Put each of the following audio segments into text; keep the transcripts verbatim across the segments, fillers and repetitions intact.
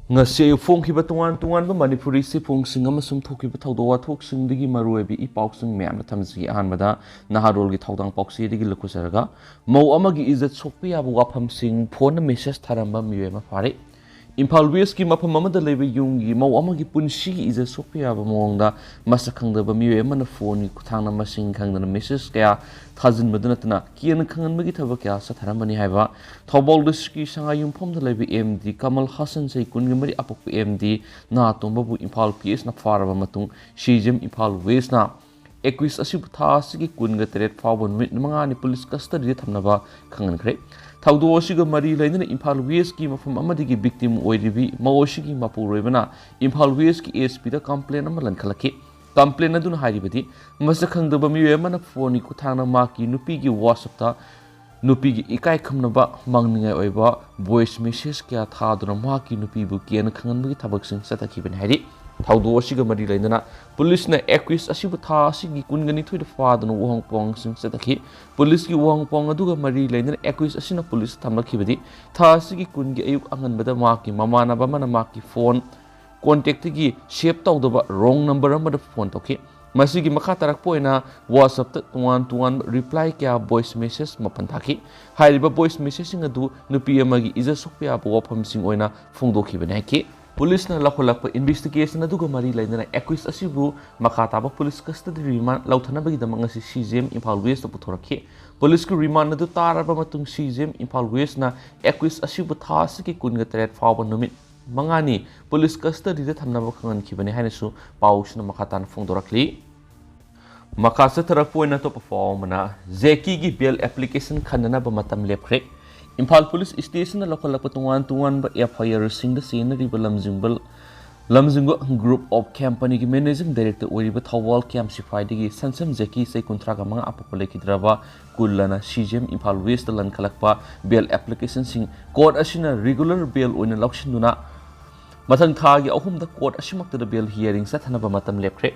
ꯉꯁꯤ ꯑꯌꯨꯛ ꯐꯣꯡꯈꯤꯕ ꯇꯣꯉꯥꯟ ꯇꯣꯉꯥꯟꯕ ꯃꯅꯤꯄꯨꯔꯤ ꯆꯦꯐꯣꯡꯁꯤꯡ ꯑꯃꯁꯨꯡ ꯊꯣꯛꯈꯤꯕ ꯊꯧꯗꯣꯛ ꯋꯥꯊꯣꯛꯁꯤꯡꯗꯒꯤ ꯃꯔꯨꯑꯣꯏꯕ ꯏ ꯄꯥꯎꯁꯤꯡ ꯃꯌꯥꯝꯗ ꯊꯝꯖꯒꯦ꯫ ꯑꯍꯥꯟꯕꯗ ꯅꯍꯥꯔꯣꯜꯒꯤ ꯊꯧꯗꯥꯡ ꯄꯥꯎꯆꯦꯗꯒꯤ ꯂꯧꯈꯠꯆꯔꯒ, ꯃꯧ ꯑꯃꯒꯤ ꯏꯖꯠ ꯁꯣꯛꯄ ꯌꯥꯕ ꯋꯥꯐꯝꯁꯤꯡ ꯐꯣꯟꯗ ꯃꯦꯁꯦꯖ ꯊꯥꯔꯝꯕ ꯃꯤꯑꯣꯏ ꯑꯃ ꯐꯥꯔꯦ꯫ ꯏꯝꯐꯥꯜ ꯋꯦꯁꯀꯤ ꯃꯐꯝ ꯑꯃꯗ ꯂꯩꯕ ꯌꯨꯝꯒꯤ ꯃꯧ ꯑꯃꯒꯤ ꯄꯨꯟꯁꯤꯒꯤ ꯏꯖꯠ ꯁꯣꯛꯄ ꯌꯥꯕ ꯃꯑꯣꯡꯗ ꯃꯁꯛ ꯈꯪꯗꯕ ꯃꯤꯑꯣꯏ ꯑꯃꯅ ꯐꯣꯟꯒꯤ ꯈꯨꯠꯊꯥꯡꯗ ꯃꯁꯤꯡ ꯈꯪꯗꯅ ꯃꯦꯁꯦꯖ ꯀꯌꯥ ꯊꯥꯖꯤꯟꯕꯗ ꯅꯠꯇꯅ ꯀꯤꯍꯟ ꯈꯪꯍꯟꯕꯒꯤ ꯊꯕꯛ ꯀꯌꯥ ꯆꯠꯊꯔꯝꯕꯅꯤ ꯍꯥꯏꯕ ꯊꯧꯕꯥꯜ ꯗꯤꯁꯇ꯭ꯔꯤꯛꯀꯤ ꯁꯉꯥꯏꯌꯨꯝꯐꯝꯗ ꯂꯩꯕ ꯑꯦꯝ ꯗꯤ ꯀꯃꯜ ꯍꯥꯁꯟ, ꯆꯍꯤ ꯀꯨꯟꯒ ꯃꯔꯤ, ꯑꯄꯣꯛꯄ ꯑꯦꯝ ꯗꯤ ꯅꯥꯇꯣꯝꯕꯕꯨ ꯏꯝꯐꯥꯜ ꯄꯤ ꯑꯦꯁꯅ ꯐꯥꯔꯕ ꯃꯇꯨꯡ ꯁꯤ ꯖꯤ ꯑꯦꯝ ꯏꯝꯐꯥꯜ ꯋꯦꯁꯅ ꯑꯦꯀ꯭ꯌꯨꯁ ꯑꯁꯤꯕꯨ ꯊꯥ ꯑꯁꯤꯒꯤ ꯀꯨꯟꯒ ꯇꯔꯦꯠ ꯐꯥꯎꯕ ꯅꯨꯃꯤꯠ ꯃꯉꯥꯅꯤ ꯄꯨꯂꯤꯁ ꯀꯁꯇꯗꯤꯗ ꯊꯝꯅꯕ ꯈꯪꯍꯟꯈ꯭ꯔꯦ꯫ ꯊꯧꯗꯣꯛ ꯑꯁꯤꯒ ꯃꯔꯤ ꯂꯩꯅꯅ ꯏꯝꯐꯥꯜ ꯋꯦꯁꯀꯤ ꯃꯐꯝ ꯑꯃꯗꯒꯤ ꯕꯤꯛꯇꯤꯝ ꯑꯣꯏꯔꯤꯕꯤ ꯃꯧ ꯑꯁꯤꯒꯤ ꯃꯄꯨꯔꯣꯏꯕꯅ ꯏꯝꯐꯥꯜ ꯋꯦꯁꯀꯤ ꯑꯦꯁ ꯄꯤꯗ ꯀꯝꯄ꯭ꯂꯦꯟ ꯑꯃ ꯂꯟꯈꯠꯂꯛꯈꯤ꯫ ꯀꯝꯄ꯭ꯂꯦꯟ ꯑꯗꯨꯅ ꯍꯥꯏꯔꯤꯕꯗꯤ, ꯃꯁꯛ ꯈꯪꯗꯕ ꯃꯤꯑꯣꯏ ꯑꯃꯅ ꯐꯣꯟꯒꯤ ꯈꯨꯠꯊꯥꯡꯗ ꯃꯍꯥꯛꯀꯤ ꯅꯨꯄꯤꯒꯤ ꯋꯥꯆꯞꯇ ꯅꯨꯄꯤꯒꯤ ꯏꯀꯥꯏ ꯈꯨꯝꯅꯕ, ꯃꯥꯡꯅꯤꯡꯉꯥꯏ ꯑꯣꯏꯕ ꯚꯣꯏꯁ ꯃꯦꯁꯦꯖ ꯀꯌꯥ ꯊꯥꯗꯨꯅ ꯃꯍꯥꯛꯀꯤ ꯅꯨꯄꯤꯕꯨ ꯀꯤꯍꯟ ꯈꯪꯍꯟꯕꯒꯤ ꯊꯕꯛꯁꯤꯡ ꯆꯠꯊꯈꯤꯕꯅꯤ ꯍꯥꯏꯔꯤ꯫ ꯊꯧꯗꯣꯛ ꯑꯁꯤꯒ ꯃꯔꯤ ꯂꯩꯅꯅ ꯄꯨꯂꯤꯁꯅ ꯑꯦꯀ꯭ꯌꯨꯁ ꯑꯁꯤꯕꯨ ꯊꯥ ꯑꯁꯤꯒꯤ ꯀꯨꯟꯒ ꯅꯤꯊꯣꯏꯗ ꯐꯥꯗꯨꯅ ꯋꯥꯍꯪ ꯄꯥꯎꯍꯪꯁꯤꯡ ꯆꯠꯊꯈꯤ꯫ ꯄꯨꯂꯤꯁꯀꯤ ꯋꯥꯍꯪ ꯄꯥꯎꯍꯪ ꯑꯗꯨꯒ ꯃꯔꯤ ꯂꯩꯅꯅ ꯑꯦꯀ꯭ꯌꯨꯁ ꯑꯁꯤꯅ ꯄꯨꯂꯤꯁꯇ ꯊꯝꯂꯛꯈꯤꯕꯗꯤ, ꯊꯥ ꯑꯁꯤꯒꯤ ꯀꯨꯟꯒꯤ ꯑꯌꯨꯛ ꯑꯉꯟꯕꯗ ꯃꯍꯥꯛꯀꯤ ꯃꯃꯥꯟꯅꯕ ꯑꯃꯅ ꯃꯍꯥꯛꯀꯤ ꯐꯣꯟ ꯀꯣꯟꯇꯦꯛꯇꯒꯤ ꯁꯦꯚ ꯇꯧꯗꯕ ꯔꯣꯡ ꯅꯝꯕꯔ ꯑꯃꯗ ꯐꯣꯟ ꯇꯧꯈꯤ꯫ ꯃꯁꯤꯒꯤ ꯃꯈꯥ ꯇꯥꯔꯛꯄ ꯑꯣꯏꯅ ꯋꯥꯆꯞꯇ ꯇꯣꯉꯥꯟ ꯇꯣꯉꯥꯟꯕ ꯔꯤꯄ꯭ꯂꯥꯏ ꯀꯌꯥ ꯚꯣꯏꯁ ꯃꯦꯁꯦꯖ ꯃꯥꯄꯟ ꯊꯥꯈꯤ꯫ ꯍꯥꯏꯔꯤꯕ ꯚꯣꯏꯁ ꯃꯦꯁꯦꯖꯁꯤꯡ ꯑꯗꯨ ꯅꯨꯄꯤ ꯑꯃꯒꯤ ꯏꯖꯠ ꯁꯣꯛꯄ ꯌꯥꯕ ꯋꯥꯐꯝꯁꯤꯡ ꯑꯣꯏꯅ ꯐꯣꯡꯗꯣꯛꯈꯤꯕꯅꯤ ꯍꯥꯏꯈꯤ꯫ ꯄꯨꯂꯤꯁꯅ ꯂꯧꯈꯠꯂꯛꯄ ꯏꯟꯚꯦꯁꯇꯤꯒꯦꯁꯟ ꯑꯗꯨꯒ ꯃꯔꯤ ꯂꯩꯅꯅ ꯑꯦꯀ꯭ꯌꯨꯁ ꯑꯁꯤꯕꯨ ꯃꯈꯥ ꯇꯥꯕ ꯄꯨꯂꯤꯁ ꯀꯁꯇꯗꯤ ꯔꯤꯃꯥꯟ ꯂꯧꯊꯅꯕꯒꯤꯗꯃꯛ ꯉꯁꯤ C J M Imphal west ꯄꯨꯊꯣꯔꯛꯈꯤ꯫ ꯄꯨꯂꯤꯁꯀꯤ ꯔꯤꯃꯥꯟ ꯑꯗꯨ ꯇꯥꯔꯕ ꯃꯇꯨꯡ ꯁꯤ ꯖꯤ ꯑꯦꯝ ꯏꯝꯐꯥꯜ ꯋꯦꯁꯅ ꯑꯦꯀ꯭ꯌꯨꯁ ꯑꯁꯤꯕꯨ ꯊꯥ ꯑꯁꯤꯒꯤ ꯀꯨꯟꯒ ꯇꯔꯦꯠ ꯐꯥꯎꯕ ꯅꯨꯃꯤꯠ ꯃꯉꯥꯅꯤ ꯄꯨꯂꯤꯁ ꯀꯁꯇꯗꯤꯗ ꯊꯝꯅꯕ ꯈꯪꯍꯟꯈꯤꯕꯅꯤ ꯍꯥꯏꯅꯁꯨ ꯄꯥꯎꯁꯤꯅ ꯃꯈꯥ ꯇꯥꯅ ꯐꯣꯡꯗꯣꯔꯛꯂꯤ꯫ ꯃꯈꯥ ꯆꯠꯊꯔꯛꯄ ꯑꯣꯏꯅ ꯑꯇꯣꯞꯄ ꯄꯥꯎ ꯑꯃꯅ, ꯖꯦꯀꯤꯒꯤ ꯕꯦꯜ ꯑꯦꯄ꯭ꯂꯤꯀꯦꯁꯟ ꯈꯟꯅꯅꯕ ꯃꯇꯝ ꯂꯦꯞꯈ꯭ꯔꯦ꯫ ꯏꯝꯐꯥꯜ ꯄꯨꯂꯤꯁ ꯁ꯭ꯇꯦꯁꯟꯅ ꯂꯧꯈꯠꯂꯛꯄ ꯇꯣꯉꯥꯟ ꯇꯣꯉꯥꯟꯕ ꯑꯦꯐ ꯑꯥꯏ ꯑꯥꯔꯁꯤꯡꯗ ꯆꯦꯟꯅꯔꯤꯕ ꯂꯝꯖꯤꯡꯕ, ꯂꯝꯖꯤꯡꯕ ꯒ꯭ꯔꯨꯞ ꯑꯣꯐ ꯀꯝꯄꯅꯤꯒꯤ ꯃꯦꯅꯦꯖꯤꯡ ꯗꯥꯏꯔꯦꯛꯇꯔ ꯑꯣꯏꯔꯤꯕ ꯊꯧꯕꯥꯜ ꯀꯦ ꯑꯦꯝ ꯁꯤꯐꯥꯏꯗꯒꯤ ꯁꯟꯁꯝ ꯖꯦꯀꯤ, ꯆꯍꯤ ꯀꯨꯟꯊ꯭ꯔꯥꯒ ꯃꯉꯥ, ꯑꯄꯣꯛꯄ ꯂꯩꯈꯤꯗ꯭ꯔꯕ ꯀꯨꯜꯂꯅ C J M Imphal west ꯂꯟꯈꯠꯂꯛꯄ ꯕꯦꯜ ꯑꯦꯄ꯭ꯂꯤꯀꯦꯁꯟꯁꯤꯡ ꯀꯣꯔꯠ ꯑꯁꯤꯅ ꯔꯤꯒꯨꯂꯔ ꯕꯦꯜ ꯑꯣꯏꯅ ꯂꯧꯁꯤꯟꯗꯨꯅ ꯃꯊꯪ ꯊꯥꯒꯤ ꯑꯍꯨꯝꯗ ꯀꯣꯔꯠ ꯑꯁꯤꯃꯛꯇꯗ ꯕꯦꯜ ꯍꯤꯌꯥꯔꯤꯡ ꯆꯠꯊꯅꯕ ꯃꯇꯝ ꯂꯦꯞꯈ꯭ꯔꯦ꯫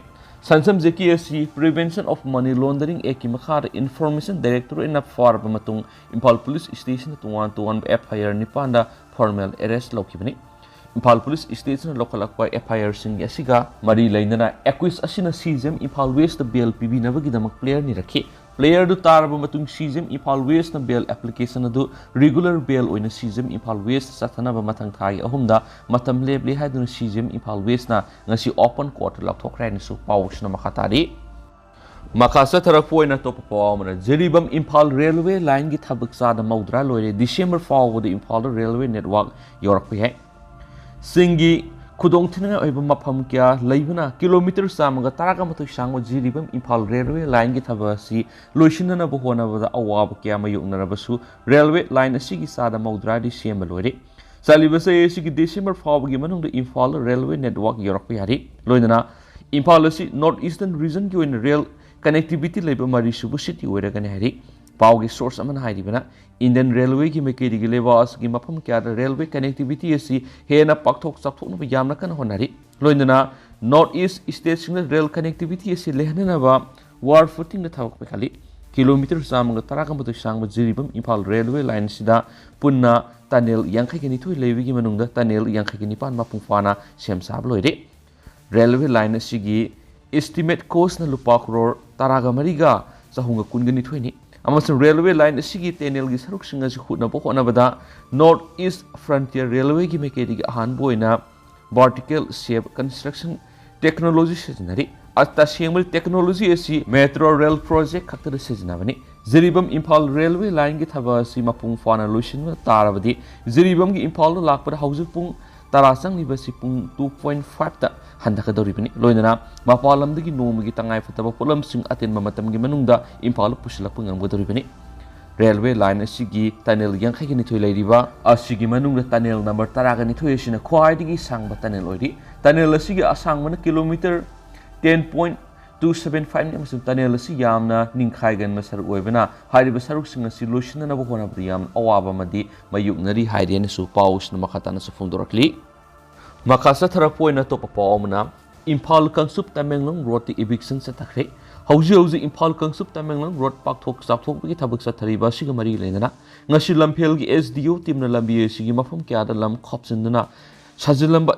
ꯁꯟꯁꯝ ꯖꯦꯀꯤ ꯑꯁꯤ Prevention of Money Laundering Act ꯀꯤ ꯃꯈꯥꯗ ꯏꯟꯐꯣꯔꯃꯦꯁꯟ ꯗꯥꯏꯔꯦꯛꯇꯣꯔꯦꯠꯅ ꯐꯥꯔꯕ ꯃꯇꯨꯡ ꯏꯝꯐꯥꯜ ꯄꯨꯂꯤꯁ ꯁ꯭ꯇꯦꯁꯟꯗ ꯇꯣꯉꯥꯟ ꯇꯣꯉꯥꯟꯕ ꯑꯦꯐ ꯑꯥꯏ ꯑꯥꯔ ꯅꯤꯄꯥꯟꯗ ꯐꯣꯔꯃꯦꯜ ꯑꯦꯔꯦꯁ ꯂꯧꯈꯤꯕꯅꯤ꯫ ꯏꯝꯐꯥꯜ ꯄꯨꯂꯤꯁ ꯁ꯭ꯇꯦꯁꯟꯅ ꯂꯧꯈꯠꯂꯛꯄ ꯑꯦꯐ ꯑꯥꯏ ꯑꯥꯔꯁꯤꯡ ꯑꯁꯤꯒ ꯃꯔꯤ ꯂꯩꯅꯅ ꯑꯦꯀ꯭ꯌꯨꯁ ꯑꯁꯤꯅ C J M Imphal west bail ꯄꯤꯕꯤꯅꯕꯒꯤꯗꯃꯛ ꯄ꯭ꯂꯦꯌꯔ ꯅꯤꯔꯛꯈꯤ꯫ ꯄ꯭ꯂꯦꯌꯔꯗꯨ ꯇꯥꯔꯕ ꯃꯇꯨꯡ ꯁꯤ ꯖꯤ ꯑꯦꯝ ꯏꯝꯐꯥꯜ ꯋꯦꯁꯅ ꯕꯦꯜ ꯑꯦꯄ꯭ꯂꯤꯀꯦꯁꯟ ꯑꯗꯨ ꯔꯤꯒꯨꯂꯔ ꯕꯦꯜ ꯑꯣꯏꯅ C J M Imphal west ꯆꯠꯊꯅꯕ ꯃꯊꯪ ꯊꯥꯒꯤ ꯑꯍꯨꯝꯗ ꯃꯇꯝ ꯂꯦꯞꯂꯦ ꯍꯥꯏꯗꯨꯅ ꯁꯤ ꯖꯤ ꯑꯦꯝ ꯏꯝꯐꯥꯜ ꯋꯦꯁꯅ ꯉꯁꯤ ꯑꯣꯄꯟ ꯀꯣꯔꯠꯇ ꯂꯧꯊꯣꯛꯈ꯭ꯔꯦ ꯍꯥꯏꯅꯁꯨ ꯄꯥꯎ ꯑꯁꯤꯅ ꯃꯈꯥ ꯇꯥꯔꯤ꯫ ꯃꯈꯥ ꯆꯠꯊꯔꯛꯄ ꯑꯣꯏꯅ ꯑꯇꯣꯞꯄ ꯄꯥꯎ ꯑꯃꯅ, ꯖꯤꯔꯤꯕꯥꯝ ꯏꯝꯐꯥꯜ ꯔꯦꯜꯋꯦ ꯂꯥꯏꯟꯒꯤ ꯊꯕꯛ ꯆꯥꯗ ꯃꯧꯗ꯭ꯔꯥ ꯂꯣꯏꯔꯦ, ꯗꯤꯁꯦꯝꯕꯔ ꯐꯥꯎꯕꯗ ꯏꯝꯐꯥꯜꯗ ꯔꯦꯜꯋꯦ ꯅꯦꯠꯋꯥꯔꯛ ꯌꯧꯔꯛꯄ ꯌꯥꯏ꯫ ꯆꯤꯡꯒꯤ ꯈꯨꯗꯣꯡꯊꯤꯅꯤꯡꯉꯥꯏ ꯑꯣꯏꯕ ꯃꯐꯝ ꯀꯌꯥ ꯂꯩꯕꯅ ꯀꯤꯂꯣꯃꯤꯇꯔ ꯆꯥꯝꯃꯒ ꯇꯔꯥꯒ ꯃꯥꯊꯣꯏ ꯁꯥꯡꯕ ꯖꯤꯔꯤꯕꯥꯝ ꯏꯝꯐꯥꯜ ꯔꯦꯜꯋꯦ ꯂꯥꯏꯟꯒꯤ ꯊꯕꯛ ꯑꯁꯤ ꯂꯣꯏꯁꯤꯟꯅꯅꯕ ꯍꯣꯠꯅꯕꯗ ꯑꯋꯥꯕ ꯀꯌꯥ ꯃꯥꯌꯣꯛꯅꯔꯕꯁꯨ ꯔꯦꯜꯋꯦ ꯂꯥꯏꯟ ꯑꯁꯤꯒꯤ ꯆꯥꯗ ꯃꯧꯗ꯭ꯔꯥꯗꯤ ꯁꯦꯝꯕ ꯂꯣꯏꯔꯦ꯫ ꯆꯠꯂꯤꯕ ꯆꯍꯤ ꯑꯁꯤꯒꯤ ꯗꯤꯁꯦꯝꯕꯔ ꯐꯥꯎꯕꯒꯤ ꯃꯅꯨꯡꯗ ꯏꯝꯐꯥꯜꯗ ꯔꯦꯜꯋꯦ ꯅꯦꯠꯋꯥꯔꯛ ꯌꯧꯔꯛꯄ ꯌꯥꯔꯤ꯫ ꯂꯣꯏꯅꯅ ꯏꯝꯐꯥꯜ ꯑꯁꯤ ꯅꯣꯔꯠ ꯏꯁꯇꯔꯟ ꯔꯤꯖꯟꯒꯤ ꯑꯣꯏꯅ ꯔꯦꯜ ꯀꯅꯦꯛꯇꯤꯚꯤꯇꯤ ꯂꯩꯕ ꯃꯔꯤꯁꯨꯕ ꯁꯤꯇꯤ ꯑꯣꯏꯔꯒꯅꯤ ꯍꯥꯏꯔꯤ꯫ ꯄꯥꯎꯒꯤ ꯁꯣꯔꯁ ꯑꯃꯅ ꯍꯥꯏꯔꯤꯕꯅ, ꯏꯟꯗꯤꯌꯟ ꯔꯦꯜꯋꯦꯒꯤ ꯃꯥꯏꯀꯩꯗꯒꯤ ꯂꯩꯕꯥꯛ ꯑꯁꯤꯒꯤ ꯃꯐꯝ ꯀꯌꯥꯗ ꯔꯦꯜꯋꯦ ꯀꯅꯦꯛꯇꯤꯚꯤꯇꯤ ꯑꯁꯤ ꯍꯦꯟꯅ ꯄꯥꯛꯊꯣꯛ ꯆꯥꯎꯊꯣꯛꯅꯕ ꯌꯥꯝꯅ ꯀꯟꯅ ꯍꯣꯠꯅꯔꯤ꯫ ꯂꯣꯏꯅꯅ ꯅꯣꯔꯠ ꯏꯁ ꯁ꯭ꯇꯦꯠꯁꯤꯡꯗ ꯔꯦꯜ ꯀꯅꯦꯛꯇꯤꯚꯤꯇꯤ ꯑꯁꯤ ꯂꯩꯍꯟꯅꯅꯕ ꯋꯥꯔ ꯐꯨꯇꯤꯡꯗ ꯊꯕꯛ ꯄꯥꯏꯈꯠꯂꯤ꯫ ꯀꯤꯂꯣꯃꯤꯇꯔ ꯆꯥꯝꯃꯒ ꯇꯔꯥꯒ ꯃꯥꯊꯣꯏ ꯁꯥꯡꯕ ꯖꯤꯔꯤꯕꯥꯝ ꯏꯝꯐꯥꯜ ꯔꯦꯜꯋꯦ ꯂꯥꯏꯟ ꯑꯁꯤꯗ ꯄꯨꯟꯅ ꯇꯅꯦꯜ ꯌꯥꯡꯈꯩꯒ ꯅꯤꯊꯣꯏ ꯂꯩꯕꯒꯤ ꯃꯅꯨꯡꯗ ꯇꯅꯦꯜ ꯌꯥꯡꯈꯩꯒ ꯅꯤꯄꯥꯟ ꯃꯄꯨꯡ ꯐꯥꯅ ꯁꯦꯝ ꯁꯥꯕ ꯂꯣꯏꯔꯦ꯫ ꯔꯦꯜꯋꯦ ꯂꯥꯏꯟ ꯑꯁꯤꯒꯤ ꯏꯁꯇꯤꯃꯦꯠ ꯀꯣꯁꯅ ꯂꯨꯄꯥ ꯀ꯭ꯔꯣꯔ ꯇꯔꯥꯒ ꯃꯔꯤꯒ ꯆꯍꯨꯝꯒ ꯀꯨꯟꯒ ꯅꯤꯊꯣꯏꯅꯤ꯫ ꯑꯃꯁꯨꯡ ꯔꯦꯜꯋꯦ ꯂꯥꯏꯟ ꯑꯁꯤꯒꯤ ꯇꯅꯦꯜꯒꯤ ꯁꯔꯨꯛꯁꯤꯡ ꯑꯁꯤ ꯍꯨꯠꯅꯕ ꯍꯣꯠꯅꯕꯗ ꯅꯣꯔꯠ ꯏꯁ ꯐ꯭ꯔꯟꯇꯤꯌꯔ ꯔꯦꯜꯋꯦꯒꯤ ꯃꯥꯏꯀꯩꯗꯒꯤ ꯑꯍꯥꯟꯕ ꯑꯣꯏꯅ ꯚꯔꯇꯤꯀꯦꯜ ꯁꯦꯞ ꯀꯟꯁꯇ꯭ꯔꯛꯁꯟ ꯇꯦꯛꯅꯣꯂꯣꯖꯤ ꯁꯤꯖꯤꯟꯅꯔꯤ꯫ ꯑ-, ꯇꯁꯦꯡꯕꯗꯤ ꯇꯦꯛꯅꯣꯂꯣꯖꯤ ꯑꯁꯤ ꯃꯦꯇ꯭ꯔꯣ ꯔꯦꯜ ꯄ꯭ꯔꯣꯖꯦꯛ ꯈꯛꯇꯗ ꯁꯤꯖꯤꯟꯅꯕꯅꯤ꯫ ꯖꯤꯔꯤꯕꯥꯝ ꯏꯝꯐꯥꯜ ꯔꯦꯜꯋꯦ ꯂꯥꯏꯟꯒꯤ ꯊꯕꯛ ꯑꯁꯤ ꯃꯄꯨꯡ ꯐꯥꯅ ꯂꯣꯏꯁꯤꯟꯕ ꯇꯥꯔꯕꯗꯤ ꯖꯤꯔꯤꯕꯥꯝꯒꯤ ꯏꯝꯐꯥꯜꯗ ꯂꯥꯛꯄꯗ ꯍꯧꯖꯤꯛ ꯄꯨꯡ ꯇꯔꯥ ꯆꯪꯂꯤꯕ ꯑꯁꯤ ꯄꯨꯡ ꯇꯨ ꯄꯣꯏꯟ ꯐꯥꯏꯚꯇ ꯍꯟꯊꯒꯗꯧꯔꯤꯕꯅꯤ꯫ ꯂꯣꯏꯅꯅ ꯃꯄꯥꯟ ꯂꯝꯗꯒꯤ ꯅꯣꯡꯃꯒꯤ ꯇꯉꯥꯏꯐꯗꯕ ꯄꯣꯠꯂꯝꯁꯤꯡ ꯑꯇꯦꯟꯕ ꯃꯇꯝꯒꯤ ꯃꯅꯨꯡꯗ ꯏꯝꯐꯥꯜꯗ ꯄꯨꯁꯤꯜꯂꯛꯄ ꯉꯝꯒꯗꯧꯔꯤꯕꯅꯤ꯫ ꯔꯦꯜꯋꯦ ꯂꯥꯏꯟ ꯑꯁꯤꯒꯤ ꯇꯅꯦꯜ ꯌꯥꯡꯈꯩꯒ ꯅꯤꯊꯣꯏ ꯂꯩꯔꯤꯕ ꯑꯁꯤꯒꯤ ꯃꯅꯨꯡꯗ ꯇꯅꯦꯜ ꯅꯝꯕꯔ ꯇꯔꯥꯒ ꯅꯤꯊꯣꯏ ꯑꯁꯤꯅ ꯈ꯭ꯋꯥꯏꯗꯒꯤ ꯁꯥꯡꯕ ꯇꯅꯦꯜ ꯑꯣꯏꯔꯤ꯫ ꯇꯅꯦꯜ ꯑꯁꯤꯒꯤ ꯑꯁꯥꯡꯕꯅ kilometre ten point two seven ꯐꯥꯏꯚꯅꯤ ꯑꯃꯁꯨꯡ ꯇꯅꯦꯜ ꯑꯁꯤ ꯌꯥꯝꯅ ꯅꯤꯡꯈꯥꯏꯒꯟꯕ ꯁꯔꯨꯛ ꯑꯣꯏꯕꯅ ꯍꯥꯏꯔꯤꯕ ꯁꯔꯨꯛꯁꯤꯡ ꯑꯁꯤ ꯂꯣꯏꯁꯤꯟꯅꯅꯕ ꯍꯣꯠꯅꯕꯗ ꯌꯥꯝꯅ ꯑꯋꯥꯕ ꯑꯃꯗꯤ ꯃꯥꯌꯣꯛꯅꯔꯤ ꯍꯥꯏꯔꯤ ꯍꯥꯏꯅꯁꯨ ꯄꯥꯎꯁꯤꯅ ꯃꯈꯥ ꯇꯥꯅꯁꯨ ꯐꯣꯡꯗꯣꯔꯛꯂꯤ꯫ ꯃꯈꯥ ꯆꯠꯊꯔꯛꯄ ꯑꯣꯏꯅ ꯑꯇꯣꯞꯄ ꯄꯥꯎ ꯑꯃꯅ, ꯏꯝꯐꯥꯜ ꯀꯥꯡꯆꯨꯞ ꯇꯃꯦꯡꯂꯣꯡ ꯔꯣꯗꯇ ꯏꯚꯤꯛꯁꯟ ꯆꯠꯊꯈ꯭ꯔꯦ꯫ ꯍꯧꯖꯤꯛ ꯍꯧꯖꯤꯛ ꯏꯝꯐꯥꯜ ꯀꯥꯡꯆꯨꯞ ꯇꯃꯦꯡꯂꯣꯡ ꯔꯣꯗ ꯄꯥꯛꯊꯣꯛ ꯆꯥꯎꯊꯣꯛꯄꯒꯤ ꯊꯕꯛ ꯆꯠꯊꯔꯤꯕ ꯑꯁꯤꯒ ꯃꯔꯤ ꯂꯩꯅꯅ ꯉꯁꯤ ꯂꯝꯐꯦꯜꯒꯤ ꯑꯦꯁ ꯗꯤ ꯑꯣ ꯇꯤꯝꯅ ꯂꯝꯕꯤ ꯑꯁꯤꯒꯤ ꯃꯐꯝ ꯀꯌꯥꯗ ꯂꯝ ꯈꯣꯞꯆꯤꯟꯗꯨꯅ ꯁꯥꯖꯤꯜꯂꯝꯕ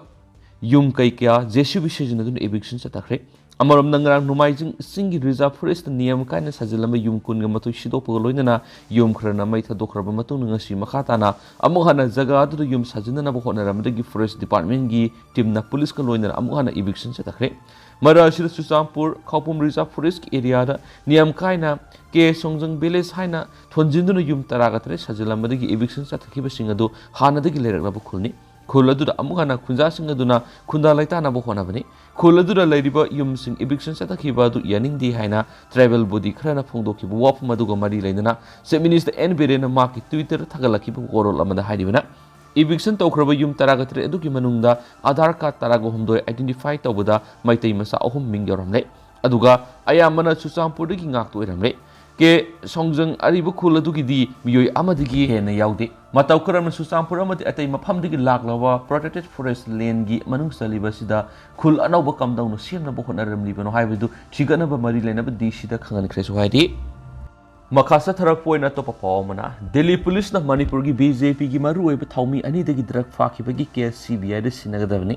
ꯌꯨꯝ ꯀꯩ ꯀꯌꯥ ꯖꯦ ꯁꯤ ꯕꯤ ꯁꯤꯖꯤꯟꯅꯗꯨꯅ ꯏꯚꯤꯛꯁꯟ ꯆꯠꯊꯈ꯭ꯔꯦ꯫ ꯑꯃꯔꯣꯝꯗ ꯉꯔꯥꯡ ꯅꯣꯡꯃꯥꯏꯖꯤꯡ ꯆꯤꯡꯒꯤ ꯔꯤꯖꯥꯔꯚ ꯐꯣꯔꯦꯁꯇ ꯅꯤꯌꯝ ꯀꯥꯏꯅ ꯁꯥꯖꯤꯜꯂꯝꯕ ꯌꯨꯝ ꯀꯨꯟꯒ ꯃꯥꯊꯣꯏ ꯁꯤꯗꯣꯛꯄꯒ ꯂꯣꯏꯅꯅ ꯌꯨꯝ ꯈꯔꯅ ꯃꯩ ꯊꯥꯗꯣꯛꯈ꯭ꯔꯕ ꯃꯇꯨꯡꯗ ꯉꯁꯤ ꯃꯈꯥ ꯇꯥꯅ ꯑꯃꯨꯛ ꯍꯟꯅ ꯖꯒꯥ ꯑꯗꯨꯗ ꯌꯨꯝ ꯁꯥꯖꯤꯟꯅꯅꯕ ꯍꯣꯠꯅꯔꯝꯕꯗꯒꯤ ꯐꯣꯔꯦꯁ ꯗꯤꯄꯥꯔꯠꯃꯦꯟꯒꯤ ꯇꯤꯝꯅ ꯄꯨꯂꯤꯁꯀ ꯂꯣꯏꯅꯅ ꯑꯃꯨꯛ ꯍꯟꯅ ꯏꯚꯤꯛꯁꯟ ꯆꯠꯊꯈ꯭ꯔꯦ꯫ ꯃꯔꯛ ꯑꯁꯤꯗ ꯆꯨꯔꯆꯥꯟꯄꯨꯔ ꯈꯥꯎꯄꯨꯝ ꯔꯤꯖꯥꯔꯚ ꯐꯣꯔꯦꯁꯀꯤ ꯑꯦꯔꯤꯌꯥꯗ ꯅꯤꯌꯝ ꯀꯥꯏꯅ ꯀꯦ ꯁꯣꯡꯖꯪ ꯚꯤꯂꯦꯖ ꯍꯥꯏꯅ ꯊꯣꯟꯖꯤꯟꯗꯨꯅ ꯌꯨꯝ ꯇꯔꯥꯒ ꯇꯔꯦꯠ ꯁꯥꯖꯤꯜꯂꯝꯕꯗꯒꯤ ꯏꯚꯤꯛꯁꯟ ꯆꯠꯊꯈꯤꯕꯁꯤꯡ ꯑꯗꯨ ꯍꯥꯟꯅꯗꯒꯤ ꯂꯩꯔꯛꯂꯕ ꯈꯨꯜꯅꯤ꯫ ꯈꯨꯜ ꯑꯗꯨꯗ ꯑꯃꯨꯛ ꯍꯟꯅ ꯈꯨꯟꯖꯥꯁꯤꯡ ꯑꯗꯨꯅ ꯈꯨꯟꯗꯥ ꯂꯩꯇꯥꯅꯕ ꯍꯣꯠꯅꯕꯅꯤ꯫ ꯈꯨꯜ ꯑꯗꯨꯗ ꯂꯩꯔꯤꯕ ꯌꯨꯝꯁꯤꯡ ꯏꯚꯤꯛꯁꯟ ꯆꯠꯊꯈꯤꯕ ꯑꯗꯨ ꯌꯥꯅꯤꯡꯗꯦ ꯍꯥꯏꯅ ꯇ꯭ꯔꯥꯏꯕꯦꯜ ꯕꯣꯗꯤ ꯈꯔꯅ ꯐꯣꯡꯗꯣꯛꯈꯤꯕ ꯋꯥꯐꯝ ꯑꯗꯨꯒ ꯃꯔꯤ ꯂꯩꯅꯅ ꯆꯤꯐ ꯃꯤꯅꯤꯁꯇꯔ ꯑꯦꯟ ꯕꯤꯔꯦꯟꯅ ꯃꯍꯥꯛꯀꯤ ꯇ꯭ꯋꯤꯇꯔꯗ ꯊꯥꯒꯠꯂꯛꯈꯤꯕ ꯋꯥꯔꯣꯜ ꯑꯃꯗ ꯍꯥꯏꯔꯤꯕꯅ, ꯏꯚꯤꯛꯁꯟ ꯇꯧꯈ꯭ꯔꯕ ꯌꯨꯝ ꯇꯔꯥꯒ ꯇꯔꯦꯠ ꯑꯗꯨꯒꯤ ꯃꯅꯨꯡꯗ ꯑꯥꯙꯥꯔ ꯀꯥꯔꯗ ꯇꯔꯥꯒ ꯍꯨꯝꯗꯣꯏ ꯑꯥꯏꯗꯦꯟꯇꯤꯐꯥꯏ ꯇꯧꯕꯗ ꯃꯩꯇꯩ ꯃꯆꯥ ꯑꯍꯨꯝ ꯃꯤꯡ ꯌꯥꯎꯔꯝꯂꯦ꯫ ꯑꯗꯨꯒ ꯑꯌꯥꯝꯕꯅ ꯆꯨꯔꯆꯥꯟꯄꯨꯔꯗꯒꯤ ꯉꯥꯛꯇ ꯑꯣꯏꯔꯝꯂꯦ꯫ ꯀꯦ ꯁꯣꯡꯖꯪ ꯑꯔꯤꯕ ꯈꯨꯜ ꯑꯗꯨꯒꯤꯗꯤ ꯃꯤꯑꯣꯏ ꯑꯃꯗꯒꯤ ꯍꯦꯟꯅ ꯌꯥꯎꯗꯦ꯫ ꯃꯇꯧ ꯀꯔꯝꯅ ꯆꯨꯔꯆꯥꯟꯄꯨꯔ ꯑꯃꯗꯤ ꯑꯇꯩ ꯃꯐꯝꯗꯒꯤ ꯂꯥꯛꯂꯕ ꯄ꯭ꯔꯣꯇꯦꯛꯇꯦꯗ ꯐꯣꯔꯦꯁ ꯂꯦꯟꯒꯤ ꯃꯅꯨꯡ ꯆꯜꯂꯤꯕ ꯑꯁꯤꯗ ꯈꯨꯜ ꯑꯅꯧꯕ ꯀꯝꯗꯧꯅ ꯁꯦꯝꯅꯕ ꯍꯣꯠꯅꯔꯝꯂꯤꯕꯅꯣ ꯍꯥꯏꯕꯗꯨ ꯊꯤꯒꯠꯅꯕ ꯃꯔꯤ ꯂꯩꯅꯕ ꯗꯤ ꯁꯤꯗ ꯈꯪꯍꯟꯈ꯭ꯔꯦꯁꯨ ꯍꯥꯏꯔꯤ꯫ ꯃꯈꯥ ꯆꯠꯊꯔꯛꯄ ꯑꯣꯏꯅ ꯑꯇꯣꯞꯄ ꯄꯥꯎ ꯑꯃꯅ, ꯗꯤꯜꯂꯤ ꯄꯨꯂꯤꯁꯅ ꯃꯅꯤꯄꯨꯔꯒꯤ ꯕꯤ ꯖꯦ ꯄꯤꯒꯤ ꯃꯔꯨꯑꯣꯏꯕ ꯊꯧꯃꯤ ꯑꯅꯤꯗꯒꯤ ꯗ꯭ꯔꯒ ꯐꯥꯈꯤꯕꯒꯤ ꯀꯦꯁ ꯁꯤ ꯕꯤ ꯑꯥꯏꯗ ꯁꯤꯟꯅꯒꯗꯕꯅꯤ꯫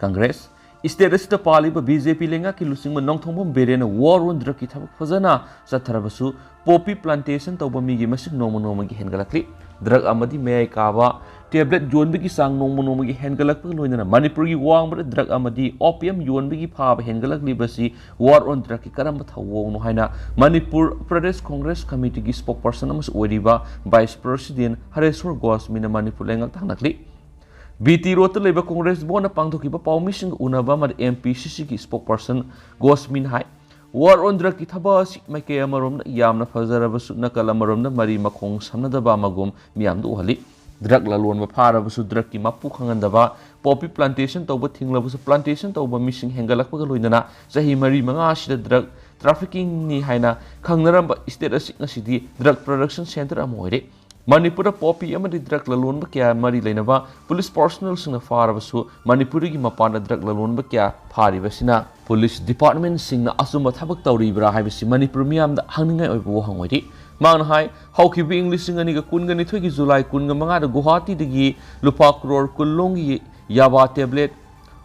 ꯀꯪꯒ꯭ꯔꯦꯁ, ꯁ꯭ꯇꯦꯠ ꯑꯁꯤꯗ ꯄꯥꯜꯂꯤꯕ ꯕꯤ ꯖꯦ ꯄꯤ ꯂꯩꯉꯥꯛꯀꯤ ꯂꯨꯆꯤꯡꯕ ꯅꯣꯡꯊꯣꯝꯕꯝ ꯕꯤꯔꯦꯟꯅ ꯋꯥꯔ ꯑꯣꯟ ꯗ꯭ꯔꯒꯀꯤ ꯊꯕꯛ ꯐꯖꯅ ꯆꯠꯊꯔꯕꯁꯨ, ꯄꯣꯄꯤ ꯄ꯭ꯂꯥꯟꯇꯦꯁꯟ ꯇꯧꯕ ꯃꯤꯒꯤ ꯃꯁꯤꯡ ꯅꯣꯡꯃ ꯅꯣꯡꯃꯒꯤ ꯍꯦꯟꯒꯠꯂꯛꯂꯤ꯫ ꯗ꯭ꯔꯒ ꯑꯃꯗꯤ ꯃꯌꯥꯏ ꯀꯥꯕ ꯇꯦꯕ꯭ꯂꯦꯠ ꯌꯣꯟꯕꯒꯤ ꯆꯥꯡ ꯅꯣꯡꯃ ꯅꯣꯡꯃꯒꯤ ꯍꯦꯟꯒꯠꯂꯛꯄꯒ ꯂꯣꯏꯅꯅ ꯃꯅꯤꯄꯨꯔꯒꯤ ꯋꯥꯡꯃꯗ ꯗ꯭ꯔꯒ ꯑꯃꯗꯤ ꯑꯣꯄꯤꯌꯝ ꯌꯣꯟꯕꯒꯤ ꯐꯥꯕ ꯍꯦꯟꯒꯠꯂꯛꯂꯤꯕꯁꯤ ꯋꯥꯔ ꯑꯣꯟ ꯗ꯭ꯔꯒꯀꯤ ꯀꯔꯝꯕ ꯊꯧꯑꯣꯡꯅꯣ ꯍꯥꯏꯅ ꯃꯅꯤꯄꯨꯔ ꯄ꯭ꯔꯗꯦꯁ ꯀꯣꯡꯒ꯭ꯔꯦꯁ ꯀꯃꯤꯇꯤꯒꯤ ꯁ꯭ꯄꯣꯛꯄꯔꯁꯟ ꯑꯃꯁꯨ ꯑꯣꯏꯔꯤꯕ ꯚꯥꯏꯁ ꯄ꯭ꯔꯦꯁꯤꯗꯦꯟ ꯍꯔꯦꯁꯣꯔ ꯒꯣꯁꯃꯤꯅ ꯃꯅꯤꯄꯨꯔ ꯂꯩꯉꯥꯛꯇ ꯍꯪꯂꯛꯂꯤ꯫ ꯕꯤ ꯇꯤ ꯔꯣꯗꯇ ꯂꯩꯕ ꯀꯣꯡꯒ꯭ꯔꯦꯁ ꯚꯕꯟꯗ ꯄꯥꯡꯊꯣꯛꯈꯤꯕ ꯄꯥꯎꯃꯤꯁꯤꯡꯒ ꯎꯅꯕ ꯑꯃꯗ ꯑꯦꯝ ꯄꯤ ꯁꯤ ꯁꯤꯒꯤ ꯁ꯭ꯄꯣꯛꯄꯔꯁꯟ ꯒꯣꯁꯃꯤꯟ ꯍꯥꯏ, ꯋꯥꯔ ꯑꯣꯟ ꯗ꯭ꯔꯒꯀꯤ ꯊꯕꯛ ꯑꯁꯤ ꯃꯥꯏꯀꯩ ꯑꯃꯔꯣꯝꯗ ꯌꯥꯝꯅ ꯐꯖꯔꯕꯁꯨ ꯅꯥꯀꯜ ꯑꯃꯔꯣꯝꯗ ꯃꯔꯤ ꯃꯈꯣꯡ ꯁꯝꯅꯗꯕ ꯑꯃꯒꯨꯝ ꯃꯤꯌꯥꯝꯗ ꯎꯍꯜꯂꯤ꯫ ꯗ꯭ꯔꯒ ꯂꯂꯣꯟꯕ ꯐꯥꯔꯕꯁꯨ ꯗ꯭ꯔꯒꯀꯤ ꯃꯄꯨ ꯈꯪꯍꯟꯗꯕ, ꯄꯣꯄꯤ ꯄ꯭ꯂꯥꯟꯇꯦꯁꯟ ꯇꯧꯕ ꯊꯤꯡꯂꯕꯁꯨ ꯄ꯭ꯂꯥꯟꯇꯦꯁꯟ ꯇꯧꯕ ꯃꯤꯁꯤꯡ ꯍꯦꯟꯒꯠꯂꯛꯄꯒ ꯂꯣꯏꯅꯅ ꯆꯍꯤ ꯃꯔꯤ ꯃꯉꯥ ꯑꯁꯤꯗ ꯗ꯭ꯔꯒ ꯇ꯭ꯔꯥꯐꯤꯀꯤꯡꯅꯤ ꯍꯥꯏꯅ ꯈꯪꯅꯔꯝꯕ ꯁ꯭ꯇꯦꯠ ꯑꯁꯤ ꯉꯁꯤꯗꯤ ꯗ꯭ꯔꯒ ꯄ꯭ꯔꯗꯛꯁꯟ ꯁꯦꯟꯇꯔ ꯑꯃ ꯑꯣꯏꯔꯦ꯫ ꯃꯅꯤꯄꯨꯔꯗ ꯄꯣꯄꯤ ꯑꯃꯗꯤ ꯗ꯭ꯔꯒ ꯂꯂꯣꯟꯕ ꯀꯌꯥ ꯃꯔꯤ ꯂꯩꯅꯕ ꯄꯨꯂꯤꯁ ꯄꯥꯔꯁꯣꯅꯦꯜꯁꯤꯡꯅ ꯐꯥꯔꯕꯁꯨ ꯃꯅꯤꯄꯨꯔꯗꯒꯤ ꯃꯄꯥꯟꯗ ꯗ꯭ꯔꯒ ꯂꯂꯣꯟꯕ ꯀꯌꯥ ꯐꯥꯔꯤꯕꯁꯤꯅ ꯄꯨꯂꯤꯁ ꯗꯤꯄꯥꯔꯠꯃꯦꯟꯁꯤꯡꯅ ꯑꯆꯨꯝꯕ ꯊꯕꯛ ꯇꯧꯔꯤꯕ꯭ꯔꯥ ꯍꯥꯏꯕꯁꯤ ꯃꯅꯤꯄꯨꯔ ꯃꯤꯌꯥꯝꯗ ꯍꯪꯅꯤꯡꯉꯥꯏ ꯑꯣꯏꯕ ꯋꯥꯍꯪ ꯑꯣꯏꯔꯤ꯫ ꯃꯍꯥꯛꯅ ꯍꯥꯏ, ꯍꯧꯈꯤꯕ ꯏꯪ ꯂꯤꯁꯤꯡ ꯑꯅꯤꯒ ꯀꯨꯟꯒ ꯅꯤꯊꯣꯏꯒꯤ ꯖꯨꯂꯥꯏ ꯀꯨꯟꯒ ꯃꯉꯥꯗ ꯒꯨꯋꯥꯍꯥꯇꯤꯗꯒꯤ ꯂꯨꯄꯥ ꯀ꯭ꯔꯣꯔ ꯀꯨꯟ ꯂꯣꯝꯒꯤ ꯌꯥꯕꯥ ꯇꯦꯕ꯭ꯂꯦꯠ,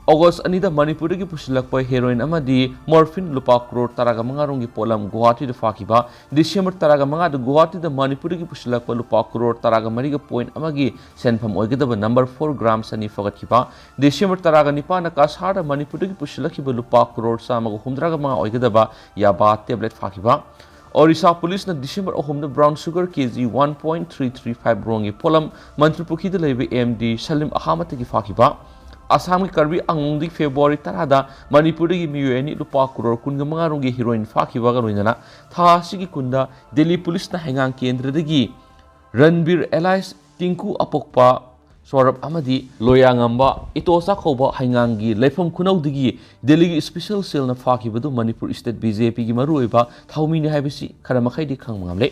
ꯑꯣꯒꯁ ꯑꯅꯤꯗ ꯃꯅꯤꯄꯨꯔꯗꯒꯤ ꯄꯨꯁꯤꯜꯂꯛꯄ ꯍꯦꯔꯣꯏꯟ ꯑꯃꯗꯤ ꯃꯣꯔꯐꯤꯟ ꯂꯨꯄꯥ ꯀ꯭ꯔꯣꯔ ꯇꯔꯥꯒ ꯃꯉꯥ ꯔꯣꯝꯒꯤ ꯄꯣꯠꯂꯝ ꯒꯨꯋꯥꯍꯥꯇꯤꯗ ꯐꯥꯈꯤꯕ, ꯗꯤꯁꯦꯝꯕꯔ ꯇꯔꯥꯒ ꯃꯉꯥꯗ ꯒꯨꯋꯥꯍꯥꯇꯤꯗ ꯃꯅꯤꯄꯨꯔꯗꯒꯤ ꯄꯨꯁꯤꯜꯂꯛꯄ ꯂꯨꯄꯥ ꯀ꯭ꯔꯣꯔ ꯇꯔꯥꯒ ꯃꯔꯤꯒ ꯄꯣꯏꯟ ꯑꯃꯒꯤ ꯁꯦꯟꯐꯝ ꯑꯣꯏꯒꯗꯕ ꯅꯝꯕꯔ ꯐꯣꯔ ꯒ꯭ꯔꯥꯝ ꯆꯅꯤ ꯐꯥꯒꯠꯈꯤꯕ, ꯗꯤꯁꯦꯝꯕꯔ ꯇꯔꯥꯒ ꯅꯤꯄꯥꯟꯗ ꯀꯁꯥꯔꯗ ꯃꯅꯤꯄꯨꯔꯗꯒꯤ ꯄꯨꯁꯤꯜꯂꯛꯈꯤꯕ ꯂꯨꯄꯥ ꯀ꯭ꯔꯣꯔ ꯆꯥꯝꯃꯒ ꯍꯨꯝꯗ꯭ꯔꯥꯒ ꯃꯉꯥ ꯑꯣꯏꯒꯗꯕ ꯌꯥꯕꯥ ꯇꯦꯕ꯭ꯂꯦꯠ ꯐꯥꯈꯤꯕ, ꯑꯣꯔꯤꯁꯥ ꯄꯨꯂꯤꯁꯅ ꯗꯤꯁꯦꯝꯕꯔ ꯑꯍꯨꯝꯗ brown sugar K G one point three three five ꯔꯣꯝꯒꯤ ꯄꯣꯠꯂꯝ ꯃꯟꯇ꯭ꯔꯤꯄꯨꯈ꯭ꯔꯤꯗ ꯂꯩꯕ ꯑꯦꯝ ꯗꯤ ꯁꯂꯤꯝ ꯑꯍꯥꯃꯠꯇꯒꯤ ꯐꯥꯈꯤꯕ, ꯑꯁꯥꯝꯒꯤ ꯀꯔꯕꯤ ꯑꯪꯂꯣꯡꯗꯒꯤ ꯐꯦꯕ꯭ꯔꯨꯋꯥꯔꯤ ꯇꯔꯥꯗ ꯃꯅꯤꯄꯨꯔꯗꯒꯤ ꯃꯤꯑꯣꯏ ꯑꯅꯤ ꯂꯨꯄꯥ ꯀ꯭ꯔꯣꯔ ꯀꯨꯟꯒ ꯃꯉꯥ ꯔꯣꯝꯒꯤ ꯍꯤꯔꯣꯏꯟ ꯐꯥꯈꯤꯕꯒ ꯂꯣꯏꯅꯅ ꯊꯥ ꯑꯁꯤꯒꯤ ꯀꯨꯟꯗ ꯗꯦꯜꯂꯤ ꯄꯨꯂꯤꯁꯅ ꯍꯩꯉꯥꯡ ꯀꯦꯟꯗ꯭ꯔꯗꯒꯤ ꯔꯟꯕꯤꯔ ꯑꯦꯂꯥꯏꯁ ꯇꯤꯡꯀꯨ ꯑꯄꯣꯛꯄ ꯁꯣꯔꯕ ꯑꯃꯗꯤ ꯂꯣꯌꯥꯉꯝꯕ ꯏꯇꯣꯆꯥ ꯀꯧꯕ ꯍꯩꯉꯥꯡꯒꯤ ꯂꯩꯐꯝ ꯈꯨꯅꯧꯗꯒꯤ ꯗꯦꯜꯂꯤꯒꯤ ꯁ꯭ꯄꯦꯁꯦꯜ ꯁꯦꯜꯅ ꯐꯥꯈꯤꯕꯗꯨ ꯃꯅꯤꯄꯨꯔ ꯁ꯭ꯇꯦꯠ ꯕꯤ ꯖꯦ ꯄꯤꯒꯤ ꯃꯔꯨꯑꯣꯏꯕ ꯊꯧꯃꯤꯅꯤ ꯍꯥꯏꯕꯁꯤ ꯈꯔ ꯃꯈꯩꯗꯤ ꯈꯪꯕ ꯉꯝꯂꯦ꯫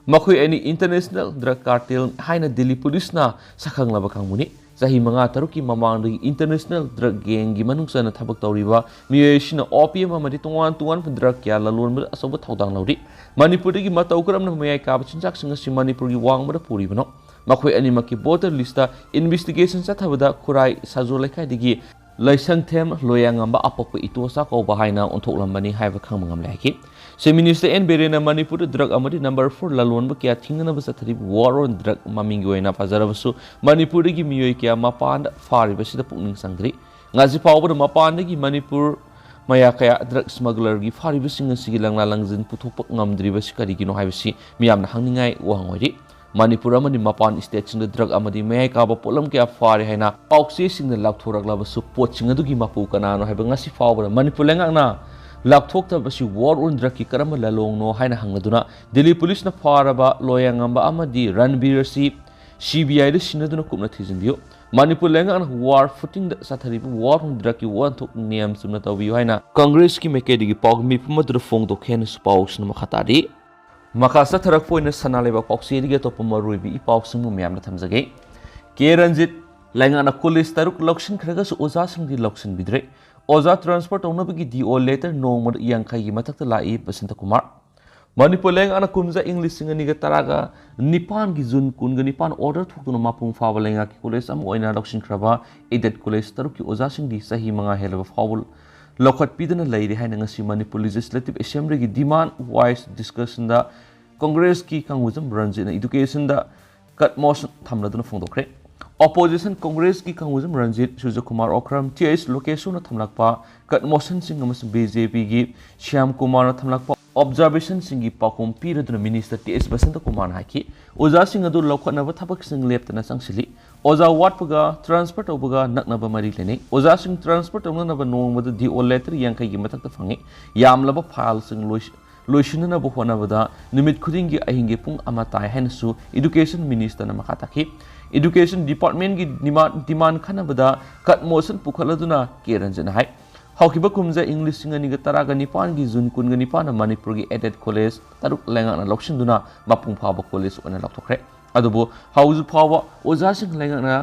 ꯃꯈꯣꯏ ꯑꯅꯤ ꯏꯟꯇꯔꯅꯦꯁꯅꯦꯜ ꯗ꯭ꯔꯒ ꯀꯥꯔꯇꯦꯜ ꯍꯥꯏꯅ ꯗꯦꯜꯂꯤ ꯄꯨꯂꯤꯁꯅ ꯁꯛꯈꯪꯂꯕ ꯀꯥꯡꯕꯨꯅꯤ꯫ ꯆꯍꯤ ꯃꯉꯥ ꯇꯔꯨꯛꯀꯤ ꯃꯃꯥꯡꯗꯒꯤ ꯏꯟꯇꯔꯅꯦꯁꯅꯦꯜ ꯗ꯭ꯔꯒ ꯒꯦꯡꯒꯤ ꯃꯅꯨꯡ ꯆꯟꯅ ꯊꯕꯛ ꯇꯧꯔꯤꯕ ꯃꯤꯑꯣꯏ ꯑꯁꯤꯅ ꯑꯣꯄꯤꯌꯝ ꯑꯃꯗꯤ ꯇꯣꯉꯥꯟ ꯇꯣꯉꯥꯟꯕ ꯗ꯭ꯔꯒ ꯀꯌꯥ ꯂꯂꯣꯟꯕꯗ ꯑꯆꯧꯕ ꯊꯧꯗꯥꯡ ꯂꯧꯔꯤ꯫ ꯃꯅꯤꯄꯨꯔꯗꯒꯤ ꯃꯇꯧ ꯀꯔꯝꯅ ꯃꯌꯥꯏ ꯀꯥꯕ ꯆꯤꯟꯖꯥꯛꯁꯤꯡ ꯑꯁꯤ ꯃꯅꯤꯄꯨꯔꯒꯤ ꯋꯥꯡꯃꯗ ꯄꯨꯔꯤꯕꯅꯣ? ꯃꯈꯣꯏ ꯑꯅꯤꯃꯛꯀꯤ ꯚꯣꯇꯔ ꯂꯤꯁꯇ ꯏꯟꯚꯦꯁꯇꯤꯒꯦꯁꯟ ꯆꯠꯊꯕꯗ ꯈꯨꯔꯥꯏ ꯁꯥꯖꯣ ꯂꯩꯀꯥꯏꯗꯒꯤ ꯂꯩꯁꯪꯊꯦꯝ ꯂꯣꯌꯥꯉꯝꯕ ꯑꯄꯣꯛꯄ ꯏꯇꯣꯆꯥ ꯀꯧꯕ ꯍꯥꯏꯅ ꯑꯣꯟꯊꯣꯛꯂꯝꯕꯅꯤ ꯍꯥꯏꯕ ꯈꯪꯕ ꯉꯝꯂꯦ ꯍꯥꯏꯈꯤ꯫ ꯆꯤꯐ ꯃꯤꯅꯤꯁꯇꯔ ꯑꯦꯟ ꯕꯤꯔꯦꯟꯅ ꯃꯅꯤꯄꯨꯔꯗ ꯗ꯭ꯔꯒ ꯑꯃꯗꯤ ꯅꯝꯕꯔ ꯐꯣꯔ ꯂꯂꯣꯟꯕ ꯀꯌꯥ ꯊꯤꯡꯅꯅꯕ ꯆꯠꯊꯔꯤꯕ ꯋꯥꯔ ꯑꯣꯟ ꯗ꯭ꯔꯒ ꯃꯃꯤꯡꯒꯤ ꯑꯣꯏꯅ ꯐꯖꯔꯕꯁꯨ ꯃꯅꯤꯄꯨꯔꯗꯒꯤ ꯃꯤꯑꯣꯏ ꯀꯌꯥ ꯃꯄꯥꯟꯗ ꯐꯥꯔꯤꯕꯁꯤꯗ ꯄꯨꯛꯅꯤꯡ ꯆꯪꯗ꯭ꯔꯤ꯫ ꯉꯁꯤ ꯐꯥꯎꯕꯗ ꯃꯄꯥꯟꯗꯒꯤ ꯃꯅꯤꯄꯨꯔ ꯃꯌꯥ ꯀꯌꯥ ꯗ꯭ꯔꯒ ꯁ꯭ꯃꯒꯂꯔꯒꯤ ꯐꯥꯔꯤꯕꯁꯤꯡ ꯑꯁꯤꯒꯤ ꯂꯪꯂꯥ ꯂꯪꯖꯤꯟ ꯄꯨꯊꯣꯛꯄ ꯉꯝꯗ꯭ꯔꯤꯕꯁꯤ ꯀꯔꯤꯒꯤꯅꯣ ꯍꯥꯏꯕꯁꯤ ꯃꯤꯌꯥꯝꯅ ꯍꯪꯅꯤꯡꯉꯥꯏ ꯋꯥꯍꯪ ꯑꯣꯏꯔꯤ꯫ ꯃꯅꯤꯄꯨꯔ ꯑꯃꯗꯤ ꯃꯄꯥꯟ ꯁ꯭ꯇꯦꯠꯁꯤꯡꯗ ꯗ꯭ꯔꯒ ꯑꯃꯗꯤ ꯃꯌꯥꯏ ꯀꯥꯕ ꯄꯣꯠꯂꯝ ꯀꯌꯥ ꯐꯥꯔꯦ ꯍꯥꯏꯅ ꯄꯥꯎꯆꯦꯁꯤꯡꯗ ꯂꯥꯎꯊꯣꯔꯛꯂꯕꯁꯨ ꯄꯣꯠꯁꯤꯡ ꯑꯗꯨꯒꯤ ꯃꯄꯨ ꯀꯅꯥꯅꯣ ꯍꯥꯏꯕ ꯉꯁꯤ ꯐꯥꯎꯕꯗ ꯃꯅꯤꯄꯨꯔ ꯂꯩꯉꯥꯛꯅ ꯂꯥꯎꯊꯣꯛꯇꯕꯁꯤ ꯋꯥꯔ ꯑꯣꯟ ꯗ꯭ꯔꯒꯀꯤ ꯀꯔꯝꯕ ꯂꯂꯣꯡꯅꯣ ꯍꯥꯏꯅ ꯍꯪꯂꯗꯨꯅ ꯗꯦꯜꯂꯤ ꯄꯨꯂꯤꯁꯅ ꯐꯥꯔꯕ ꯂꯣꯌꯥꯉꯝꯕ ꯑꯃꯗꯤ ꯔꯟꯕꯤꯔ ꯑꯁꯤ ꯁꯤ ꯕꯤ ꯑꯥꯏꯗ ꯁꯤꯟꯅꯗꯨꯅ ꯀꯨꯞꯅ ꯊꯤꯖꯤꯟꯕꯤꯌꯨ꯫ ꯃꯅꯤꯄꯨꯔ ꯂꯩꯉꯥꯛꯅ ꯋꯥꯔ ꯐꯨꯇꯤꯡꯗ ꯆꯠꯊꯔꯤꯕ ꯋꯥꯔ ꯑꯣꯟ ꯗ꯭ꯔꯒꯀꯤ ꯋꯥꯍꯟꯊꯣꯛ ꯅꯤꯌꯝ ꯆꯨꯝꯅ ꯇꯧꯕꯤꯌꯨ ꯍꯥꯏꯅ ꯀꯪꯒ꯭ꯔꯦꯁꯀꯤ ꯃꯥꯏꯀꯩꯗꯒꯤ ꯄꯥꯎ ꯃꯤꯐꯝ ꯑꯗꯨꯗ ꯐꯣꯡꯗꯣꯛꯈꯤ ꯍꯥꯏꯅꯁꯨ ꯄꯥꯎꯁꯤꯅ ꯃꯈꯥ ꯇꯥꯔꯤ꯫ ꯃꯈꯥ ꯆꯠꯊꯔꯛꯄ ꯑꯣꯏꯅ ꯁꯅꯥ ꯂꯩꯕꯥꯛ ꯄꯥꯎꯆꯦꯗꯒꯤ ꯑꯇꯣꯞꯄ ꯃꯔꯨꯑꯣꯏꯕ ꯏ ꯄꯥꯎꯁꯤꯡꯕꯨ ꯃꯌꯥꯝꯗ ꯊꯝꯖꯒꯦ꯫ ꯀꯦ ꯔꯟꯖꯤꯠ, ꯂꯩꯉꯥꯛꯅ ꯀꯣꯂꯦꯖ ꯇꯔꯨꯛ ꯂꯧꯁꯤꯟꯈ꯭ꯔꯒꯁꯨ ꯑꯣꯖꯥꯁꯤꯡꯗꯤ ꯂꯧꯁꯤꯟꯕꯤꯗ꯭ꯔꯦ꯫ ꯑꯣꯖꯥ ꯇ꯭ꯔꯥꯟꯁꯐꯔ ꯇꯧꯅꯕꯒꯤ ꯗꯤ ꯑꯣ ꯂꯦꯇꯔ ꯅꯣꯡꯃꯗ ꯌꯥꯡꯈꯩꯒꯤ ꯃꯊꯛꯇ ꯂꯥꯛꯏ, ꯕꯁꯟꯇ ꯀꯨꯃꯥꯔ꯫ ꯃꯅꯤꯄꯨꯔ ꯂꯩꯉꯥꯛꯅ ꯀꯨꯝꯖꯥ ꯏꯪ ꯂꯤꯁꯤꯡ ꯑꯅꯤꯒ ꯇꯔꯥꯒ ꯅꯤꯄꯥꯟꯒꯤ ꯖꯨꯟ ꯀꯨꯟꯒ ꯅꯤꯄꯥꯟ order ꯊꯣꯛꯇꯨꯅ ꯃꯄꯨꯡ ꯐꯥꯕ ꯂꯩꯉꯥꯛꯀꯤ ꯀꯣꯂꯦꯖ ꯑꯃ ꯑꯣꯏꯅ ꯂꯧꯁꯤꯟꯈ꯭ꯔꯕ aided ꯀꯣꯂꯦꯖ ꯇꯔꯨꯛꯀꯤ ꯑꯣꯖꯥꯁꯤꯡꯗꯤ ꯆꯍꯤ ꯃꯉꯥ ꯍꯦꯜꯂꯕ ꯐꯥꯎꯕ ꯂꯧꯈꯠꯄꯤꯗꯅ ꯂꯩꯔꯤ ꯍꯥꯏꯅ ꯉꯁꯤ ꯃꯅꯤꯄꯨꯔ Legislative Assemblyꯒꯤ demand voice discussionꯗ ꯀꯣꯡꯒ꯭ꯔꯦꯁꯀꯤ ꯀꯪꯒꯨꯖꯝ ꯔꯟꯖꯤꯠꯅ educationꯗ cut motion ꯊꯝꯂꯗꯨꯅ ꯐꯣꯡꯗꯣꯛꯈ꯭ꯔꯦ꯫ Opposition ꯀꯣꯡꯒ꯭ꯔꯦꯁꯀꯤ ꯀꯪꯒꯨꯖꯝ ꯔꯟꯖꯤꯠ, ꯁꯨꯔꯖꯀꯨꯃꯥꯔ ꯑꯣꯈ꯭ꯔꯝ, ꯇꯤ ꯑꯩꯆ ꯂꯣꯀꯦꯁꯣꯔꯅ ꯊꯝꯂꯛꯄ cut motionꯁꯤꯡ ꯑꯃꯁꯨꯡ ꯕꯤ ꯖꯦ ꯄꯤꯒꯤ ꯁ꯭ꯌꯥꯝ ꯀꯨꯃꯥꯔꯅ ꯊꯝꯂꯛꯄ observationꯁꯤꯡꯒꯤ ꯄꯥꯎꯈꯨꯝ ꯄꯤꯔꯗꯨꯅ ꯃꯤꯅꯤꯁꯇꯔ ꯇꯤ ꯑꯩꯆ ꯕꯁꯟꯇ ꯀꯨꯃꯥꯔꯅ ꯍꯥꯏꯈꯤ, ꯑꯣꯖꯥꯁꯤꯡ ꯑꯗꯨ ꯂꯧꯈꯠꯅꯕ ꯊꯕꯛꯁꯤꯡ ꯂꯦꯞꯇꯅ ꯆꯪꯁꯤꯜꯂꯤ꯫ ꯑꯣꯖꯥ ꯋꯥꯠꯄꯒ transfer ꯇꯧꯕꯒ ꯅꯛꯅꯕ ꯃꯔꯤ ꯂꯩꯅꯩ꯫ ꯑꯣꯖꯥꯁꯤꯡ transfer ꯇꯧꯅꯅꯕ ꯅꯣꯡꯃꯗ D O letter ꯌꯥꯡꯈꯩꯒꯤ ꯃꯊꯛꯇ ꯐꯪꯉꯤ꯫ ꯌꯥꯝꯂꯕ fileꯁꯤꯡ ꯂꯣꯏꯁꯤ-, ꯂꯣꯏꯁꯤꯟꯅꯅꯕ ꯍꯣꯠꯅꯕꯗ ꯅꯨꯃꯤꯠ ꯈꯨꯗꯤꯡꯒꯤ ꯑꯍꯤꯡꯒꯤ ꯄꯨꯡ ꯑꯃ ꯇꯥꯏ ꯍꯥꯏꯅꯁꯨ education ministerꯅ ꯃꯈꯥ ꯇꯥꯈꯤ꯫ Education departmentꯀꯤ demand, demand ꯈꯟꯅꯕꯗ cut motion ꯄꯨꯈꯠꯂꯗꯨꯅ ꯀꯦ ꯔꯟꯖꯟꯅ ꯍꯥꯏ꯫ ꯍꯧꯈꯤꯕ ꯀꯨꯝꯖꯥ ꯏꯪ ꯂꯤꯁꯤꯡ ꯑꯅꯤꯒ ꯇꯔꯥꯒ ꯅꯤꯄꯥꯟꯒꯤ ꯖꯨꯟ ꯀꯨꯟꯒ ꯅꯤꯄꯥꯟꯗ ꯃꯅꯤꯄꯨꯔꯒꯤ aided ꯀꯣꯂꯦꯖ ꯇꯔꯨꯛ ꯂꯩꯉꯥꯛꯅ ꯂꯧꯁꯤꯟꯗꯨꯅ ꯃꯄꯨꯡ ꯐꯥꯕ ꯀꯣꯂꯦꯖ ꯑꯣꯏꯅ ꯂꯥꯎꯊꯣꯛꯈ꯭ꯔꯦ꯫ ꯑꯗꯨꯕꯨ ꯍꯧꯖꯤꯛ ꯐꯥꯎꯕ ꯑꯣꯖꯥꯁꯤꯡ ꯂꯩꯉꯥꯛꯅ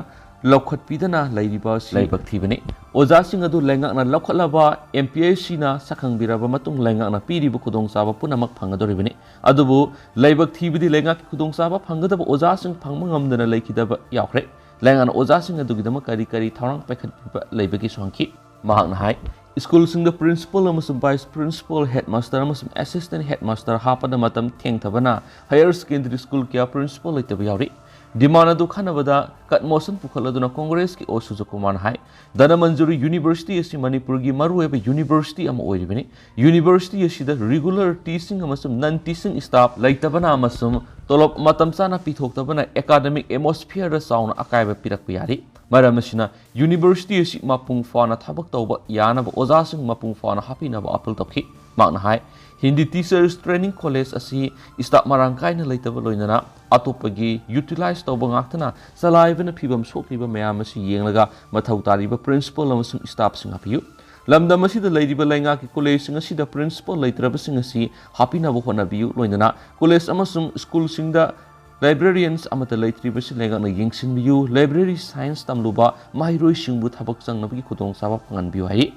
ꯂꯧꯈꯠꯄꯤꯗꯅ ꯂꯩꯔꯤꯕ ꯑꯁꯤ ꯂꯥꯏꯕꯛ ꯊꯤꯕꯅꯤ꯫ ꯑꯣꯖꯥꯁꯤꯡ ꯑꯗꯨ ꯂꯩꯉꯥꯛꯅ ꯂꯧꯈꯠꯂꯕ M P S Cꯅ ꯁꯛꯈꯪꯕꯤꯔꯕ ꯃꯇꯨꯡ ꯂꯩꯉꯥꯛꯅ ꯄꯤꯔꯤꯕ ꯈꯨꯗꯣꯡꯆꯥꯕ ꯄꯨꯝꯅꯃꯛ ꯐꯪꯒꯗꯧꯔꯤꯕꯅꯤ꯫ ꯑꯗꯨꯕꯨ ꯂꯥꯏꯕꯛ ꯊꯤꯕꯗꯤ ꯂꯩꯉꯥꯛꯀꯤ ꯈꯨꯗꯣꯡꯆꯥꯕ ꯐꯪꯒꯗꯕ ꯑꯣꯖꯥꯁꯤꯡ ꯐꯪꯕ ꯉꯝꯗꯅ ꯂꯩꯈꯤꯗꯕ ꯌꯥꯎꯈ꯭ꯔꯦ꯫ ꯂꯩꯉꯥꯛꯅ ꯑꯣꯖꯥꯁꯤꯡ ꯑꯗꯨꯒꯤꯗꯃꯛ ꯀꯔꯤ ꯀꯔꯤ ꯊꯧꯔꯥꯡ ꯄꯥꯏꯈꯠꯄꯤꯕ ꯂꯩꯕꯒꯦꯁꯨ ꯍꯪꯈꯤ꯫ ꯃꯍꯥꯛꯅ ꯍꯥꯏ, ꯁ꯭ꯀꯨꯜꯁꯤꯡꯗ principal ꯑꯃꯁꯨꯡ vice principal, headmaster ꯑꯃꯁꯨꯡ assistant headmaster ꯍꯥꯞꯄꯗ ꯃꯇꯝ ꯊꯦꯡꯊꯕꯅ higher secondary school ꯀꯌꯥ principal ꯂꯩꯇꯕ ꯌꯥꯎꯔꯤ꯫ Demand ꯑꯗꯨ ꯈꯟꯅꯕꯗ cut motion ꯄꯨꯈꯠꯂꯗꯨꯅ ꯀꯣꯡꯒ꯭ꯔꯦꯁꯀꯤ ꯑꯣ ꯁꯨꯔꯖꯀꯨꯃꯥꯔꯅ ꯍꯥꯏ, ꯙꯅꯃꯟꯖꯨꯔꯤ University ꯑꯁꯤ ꯃꯅꯤꯄꯨꯔꯒꯤ ꯃꯔꯨꯑꯣꯏꯕ university ꯑꯃ ꯑꯣꯏꯔꯤꯕꯅꯤ꯫ University ꯑꯁꯤꯗ regular teaching ꯑꯃꯁꯨꯡ non teaching staff ꯂꯩꯇꯕꯅ ꯑꯃꯁꯨꯡ ꯇꯣꯂꯣꯞ ꯃꯇꯝ ꯆꯥꯅ ꯄꯤꯊꯣꯛꯇꯕꯅ academic atmosphereꯗ ꯆꯥꯎꯅ ꯑꯀꯥꯏꯕ ꯄꯤꯔꯛꯄ ꯌꯥꯔꯤ꯫ ꯃꯔꯝ ꯑꯁꯤꯅ university ꯑꯁꯤ ꯃꯄꯨꯡ ꯐꯥꯅ ꯊꯕꯛ ꯇꯧꯕ ꯌꯥꯅꯕ ꯑꯣꯖꯥꯁꯤꯡ ꯃꯄꯨꯡ ꯐꯥꯅ ꯍꯥꯞꯄꯤꯅꯕ appeal ꯇꯧꯈꯤ꯫ ꯃꯍꯥꯛꯅ ꯍꯥꯏ, Hindi Teachers Training College ꯑꯁꯤ staff ꯃꯔꯥꯡ ꯀꯥꯏꯅ ꯂꯩꯇꯕ ꯂꯣꯏꯅꯅ ꯑꯇꯣꯞꯄꯒꯤ utilize ꯇꯧꯕ ꯉꯥꯛꯇꯅ ꯆꯂꯥꯏꯕꯅ ꯐꯤꯕꯝ ꯁꯣꯛꯂꯤꯕ ꯃꯌꯥꯝ ꯑꯁꯤ ꯌꯦꯡꯂꯒ ꯃꯊꯧ ꯇꯥꯔꯤꯕ principal ꯑꯃꯁꯨꯡ staffꯁꯤꯡ ꯍꯥꯞꯄꯤꯌꯨ꯫ ꯂꯝꯗꯝ ꯑꯁꯤꯗ ꯂꯩꯔꯤꯕ ꯂꯩꯉꯥꯛꯀꯤ collegeꯁꯤꯡ ꯑꯁꯤꯗ principal ꯂꯩꯇ꯭ꯔꯕꯁꯤꯡ ꯑꯁꯤ ꯍꯥꯞꯄꯤꯅꯕ ꯍꯣꯠꯅꯕꯤꯌꯨ꯫ ꯂꯣꯏꯅꯅ college ꯑꯃꯁꯨꯡ ꯁ꯭ꯀꯨꯜꯁꯤꯡꯗ librarians ꯑꯃꯠꯇ ꯂꯩꯇ꯭ꯔꯤꯕꯁꯤ ꯂꯩꯉꯥꯛꯅ ꯌꯦꯡꯁꯤꯟꯕꯤꯌꯨ꯫ Library science ꯇꯝꯂꯨꯕ ꯃꯍꯩꯔꯣꯏꯁꯤꯡꯕꯨ ꯊꯕꯛ ꯆꯪꯅꯕꯒꯤ ꯈꯨꯗꯣꯡꯆꯥꯕ ꯐꯪꯍꯟꯕꯤꯌꯨ ꯍꯥꯏ꯫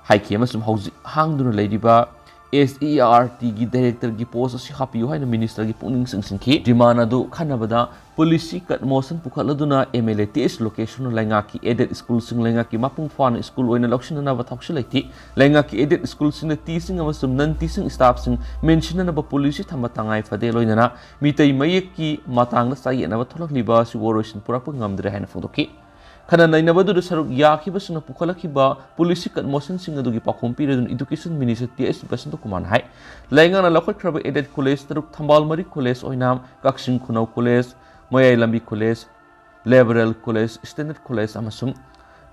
ꯍꯥꯏꯈꯤ ꯑꯃꯁꯨꯡ ꯍꯧꯖꯤꯛ ꯍꯥꯡꯗꯨꯅ ꯂꯩꯔꯤꯕ S E R T ꯒꯤ director ꯒꯤ post ꯑꯁꯤ ꯍꯥꯞꯄꯤꯌꯨ ꯍꯥꯏꯅ minister ꯒꯤ ꯄꯨꯛꯅꯤꯡ ꯆꯤꯡꯁꯤꯟꯈꯤ꯫ Demand ꯑꯗꯨ ꯈꯟꯅꯕꯗ policy cut motion ꯄꯨꯈꯠꯂꯗꯨꯅ M L A T S ꯂꯣꯀꯦꯁꯣꯔꯅ ꯂꯩꯉꯥꯛꯀꯤ aided school ꯁꯤꯡ ꯂꯩꯉꯥꯛꯀꯤ ꯃꯄꯨꯡ ꯐꯥꯅ school ꯑꯣꯏꯅ ꯂꯧꯁꯤꯟꯅꯅꯕ ꯊꯧꯁꯤꯜ ꯂꯩꯇꯦ꯫ ꯂꯩꯉꯥꯛꯀꯤ aided school ꯁꯤꯡꯗ teaching ꯑꯃꯁꯨꯡ non teaching staff ꯁꯤꯡ ꯃꯦꯟꯁꯤꯟꯅꯅꯕ policy ꯊꯝꯕ ꯇꯉꯥꯏ ꯐꯗꯦ꯫ ꯂꯣꯏꯅꯅ ꯃꯤꯇꯩ ꯃꯌꯦꯛꯀꯤ ꯃꯇꯥꯡꯗ ꯆꯌꯦꯠꯅꯕ ꯊꯣꯛꯂꯛꯂꯤꯕ ꯑꯁꯤ ꯋꯥꯔꯣꯏꯁꯤꯟ ꯄꯨꯔꯛꯄ ꯉꯝꯗ꯭ꯔꯦ ꯍꯥꯏꯅ ꯐꯣꯡꯗꯣꯛꯈꯤ꯫ ꯈꯟꯅ ꯅꯩꯅꯕꯗꯨꯗ ꯁꯔꯨꯛ ꯌꯥꯈꯤꯕꯁꯤꯡꯅ ꯄꯨꯈꯠꯂꯛꯈꯤꯕ policy cut motion ꯁꯤꯡ ꯑꯗꯨꯒꯤ ꯄꯥꯎꯈꯨꯝ ꯄꯤꯔꯗꯨꯅ Education Minister T H Basanta ꯀꯨꯃꯥꯔꯅ ꯍꯥꯏ, ꯂꯩꯉꯥꯛꯅ ꯂꯧꯈꯠꯈ꯭ꯔꯕ aided college ꯇꯔꯨꯛ, ꯊꯝꯕꯥꯜ ꯃꯔꯤ college ꯑꯣꯏꯅꯥꯝ, ꯀꯛꯆꯤꯡ ꯈꯨꯅꯧ college, ꯃꯌꯥꯏ ꯂꯝꯕꯤ college, Liberal college, Standard college ꯑꯃꯁꯨꯡ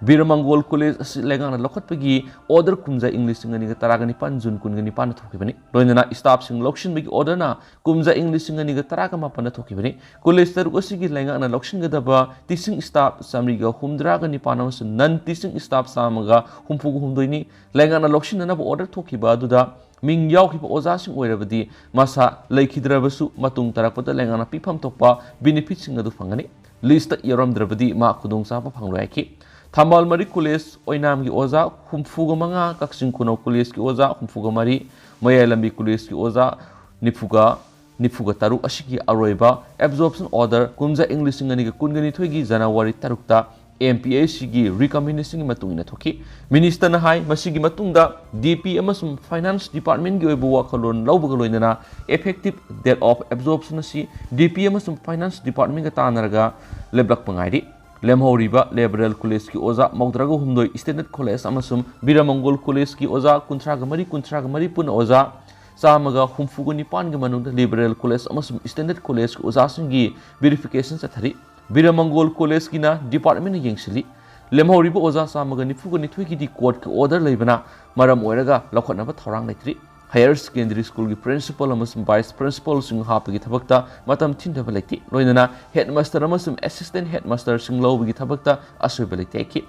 ꯕꯤꯔꯃꯪꯒꯣꯜ college ꯑꯁꯤ ꯂꯩꯉꯥꯛꯅ ꯂꯧꯈꯠꯄꯒꯤ order ꯀꯨꯝꯖꯥ ꯏꯪ ꯂꯤꯁꯤꯡ ꯑꯅꯤꯒ ꯇꯔꯥꯒ ꯅꯤꯄꯥꯟ June ꯀꯨꯟꯒ ꯅꯤꯄꯥꯟꯗ ꯊꯣꯛꯈꯤꯕꯅꯤ꯫ ꯂꯣꯏꯅꯅ staff ꯁꯤꯡ ꯂꯧꯁꯤꯟꯕꯒꯤ order ꯅ ꯀꯨꯝꯖꯥ ꯏꯪ ꯂꯤꯁꯤꯡ ꯑꯅꯤꯒ ꯇꯔꯥꯒ ꯃꯥꯄꯟꯗ ꯊꯣꯛꯈꯤꯕꯅꯤ꯫ College ꯇꯔꯨꯛ ꯑꯁꯤꯒꯤ ꯂꯩꯉꯥꯛꯅ ꯂꯧꯁꯤꯟꯒꯗꯕ teaching staff ꯆꯥꯃꯔꯤꯒ ꯍꯨꯝꯐꯨꯇꯔꯥꯒ ꯅꯤꯄꯥꯟ ꯑꯃꯁꯨꯡ non teaching staff ꯆꯥꯝꯃꯒ ꯍꯨꯝꯐꯨꯒ ꯍꯨꯝꯗꯣꯏꯅꯤ꯫ ꯂꯩꯉꯥꯛꯅ ꯂꯧꯁꯤꯟꯅꯅꯕ order ꯊꯣꯛꯈꯤꯕ ꯑꯗꯨꯗ ꯃꯤꯡ ꯌꯥꯎꯈꯤꯕ ꯑꯣꯖꯥꯁꯤꯡ ꯑꯣꯏꯔꯕꯗꯤ ꯃꯁꯥ ꯂꯩꯈꯤꯗ꯭ꯔꯕꯁꯨ ꯃꯇꯨꯡ ꯇꯥꯔꯛꯄꯗ ꯂꯩꯉꯥꯛꯅ ꯄꯤꯐꯝ ꯊꯣꯛꯄ benefit ꯁꯤꯡ ꯑꯗꯨ ꯐꯪꯒꯅꯤ꯫ List ꯇ ꯌꯥꯎꯔꯝꯗ꯭ꯔꯕꯗꯤ ꯃꯍꯥꯛ ꯈꯨꯗꯣꯡꯆꯥꯕ ꯐꯪꯂꯣꯏ ꯍꯥꯏꯈꯤ꯫ ꯊꯝꯕꯥꯜ ꯃꯔꯤ college ꯑꯣꯏꯅꯥꯝꯒꯤ ꯑꯣꯖꯥ ꯍꯨꯝꯐꯨꯒ ꯃꯉꯥ, ꯀꯛꯆꯤꯡ ꯈꯨꯅꯧ college ꯀꯤ ꯑꯣꯖꯥ ꯍꯨꯝꯐꯨꯒ ꯃꯔꯤ, ꯃꯌꯥꯏ ꯂꯝꯕꯤ college ꯀꯤ ꯑꯣꯖꯥ ꯅꯤꯐꯨꯒ, ꯅꯤꯐꯨꯒ ꯇꯔꯨꯛ ꯑꯁꯤꯒꯤ ꯑꯔꯣꯏꯕ absorption order ꯀꯨꯝꯖꯥ ꯏꯪ ꯂꯤꯁꯤꯡ ꯑꯅꯤꯒ ꯀꯨꯟꯒ ꯅꯤꯊꯣꯏꯒꯤ January ꯇꯔꯨꯛꯇ M P S C ꯒꯤ recommendation ꯒꯤ ꯃꯇꯨꯡ ꯏꯟꯅ ꯊꯣꯛꯈꯤ꯫ Minister ꯅ ꯍꯥꯏ, ꯃꯁꯤꯒꯤ ꯃꯇꯨꯡꯗ D P ꯑꯃꯁꯨꯡ Finance Department ꯒꯤ ꯑꯣꯏꯕ ꯋꯥꯈꯜꯂꯣꯟ ꯂꯧꯕꯒ ꯂꯣꯏꯅꯅ effective date of absorption ꯑꯁꯤ D P ꯑꯃꯁꯨꯡ Finance Department ꯒ ꯇꯥꯟꯅꯔꯒ ꯂꯦꯞꯂꯛꯄ ꯉꯥꯏꯔꯤ꯫ ꯂꯦꯝꯍꯧꯔꯤꯕ Liberal College ꯀꯤ ꯑꯣꯖꯥ ꯃꯧꯗ꯭ꯔꯥꯒ ꯍꯨꯝꯗꯣꯏ, Standard College ꯑꯃꯁꯨꯡ ꯕꯤꯔꯃꯪꯒꯣꯜ College ꯀꯤ ꯑꯣꯖꯥ ꯀꯨꯟꯊ꯭ꯔꯥꯒ ꯃꯔꯤ, ꯀꯨꯟꯊ꯭ꯔꯥꯒ ꯃꯔꯤ ꯄꯨꯟꯅ ꯑꯣꯖꯥ ꯆꯥꯝꯃꯒ ꯍꯨꯝꯐꯨꯒ ꯅꯤꯄꯥꯟꯒꯤ ꯃꯅꯨꯡꯗ Liberal College ꯑꯃꯁꯨꯡ Standard College ꯀꯤ ꯑꯣꯖꯥꯁꯤꯡꯒꯤ verification ꯆꯠꯊꯔꯤ꯫ ꯕꯤꯔꯃꯪꯒꯣꯜ College ꯀꯤꯅ department ꯅ ꯌꯦꯡꯁꯤꯜꯂꯤ꯫ ꯂꯦꯝꯍꯧꯔꯤꯕ ꯑꯣꯖꯥ ꯆꯥꯝꯃꯒ ꯅꯤꯐꯨꯒ ꯅꯤꯊꯣꯏꯒꯤꯗꯤ court ꯀꯤ order ꯂꯩꯕꯅ ꯃꯔꯝ ꯑꯣꯏꯔꯒ ꯂꯧꯈꯠꯅꯕ ꯊꯧꯔꯥꯡ ꯂꯩꯇ꯭ꯔꯤ꯫ Higher Secondary School ꯒꯤ principal ꯑꯃꯁꯨꯡ vice principal ꯁꯤꯡ ꯍꯥꯞꯄꯒꯤ ꯊꯕꯛꯇ ꯃꯇꯝ ꯊꯤꯟꯊꯕ ꯂꯩꯇꯦ꯫ ꯂꯣꯏꯅꯅ headmaster ꯑꯃꯁꯨꯡ assistant headmaster ꯁꯤꯡ ꯂꯧꯕꯒꯤ ꯊꯕꯛꯇ ꯑꯁꯣꯏꯕ ꯂꯩꯇꯦ ꯍꯥꯏꯈꯤ꯫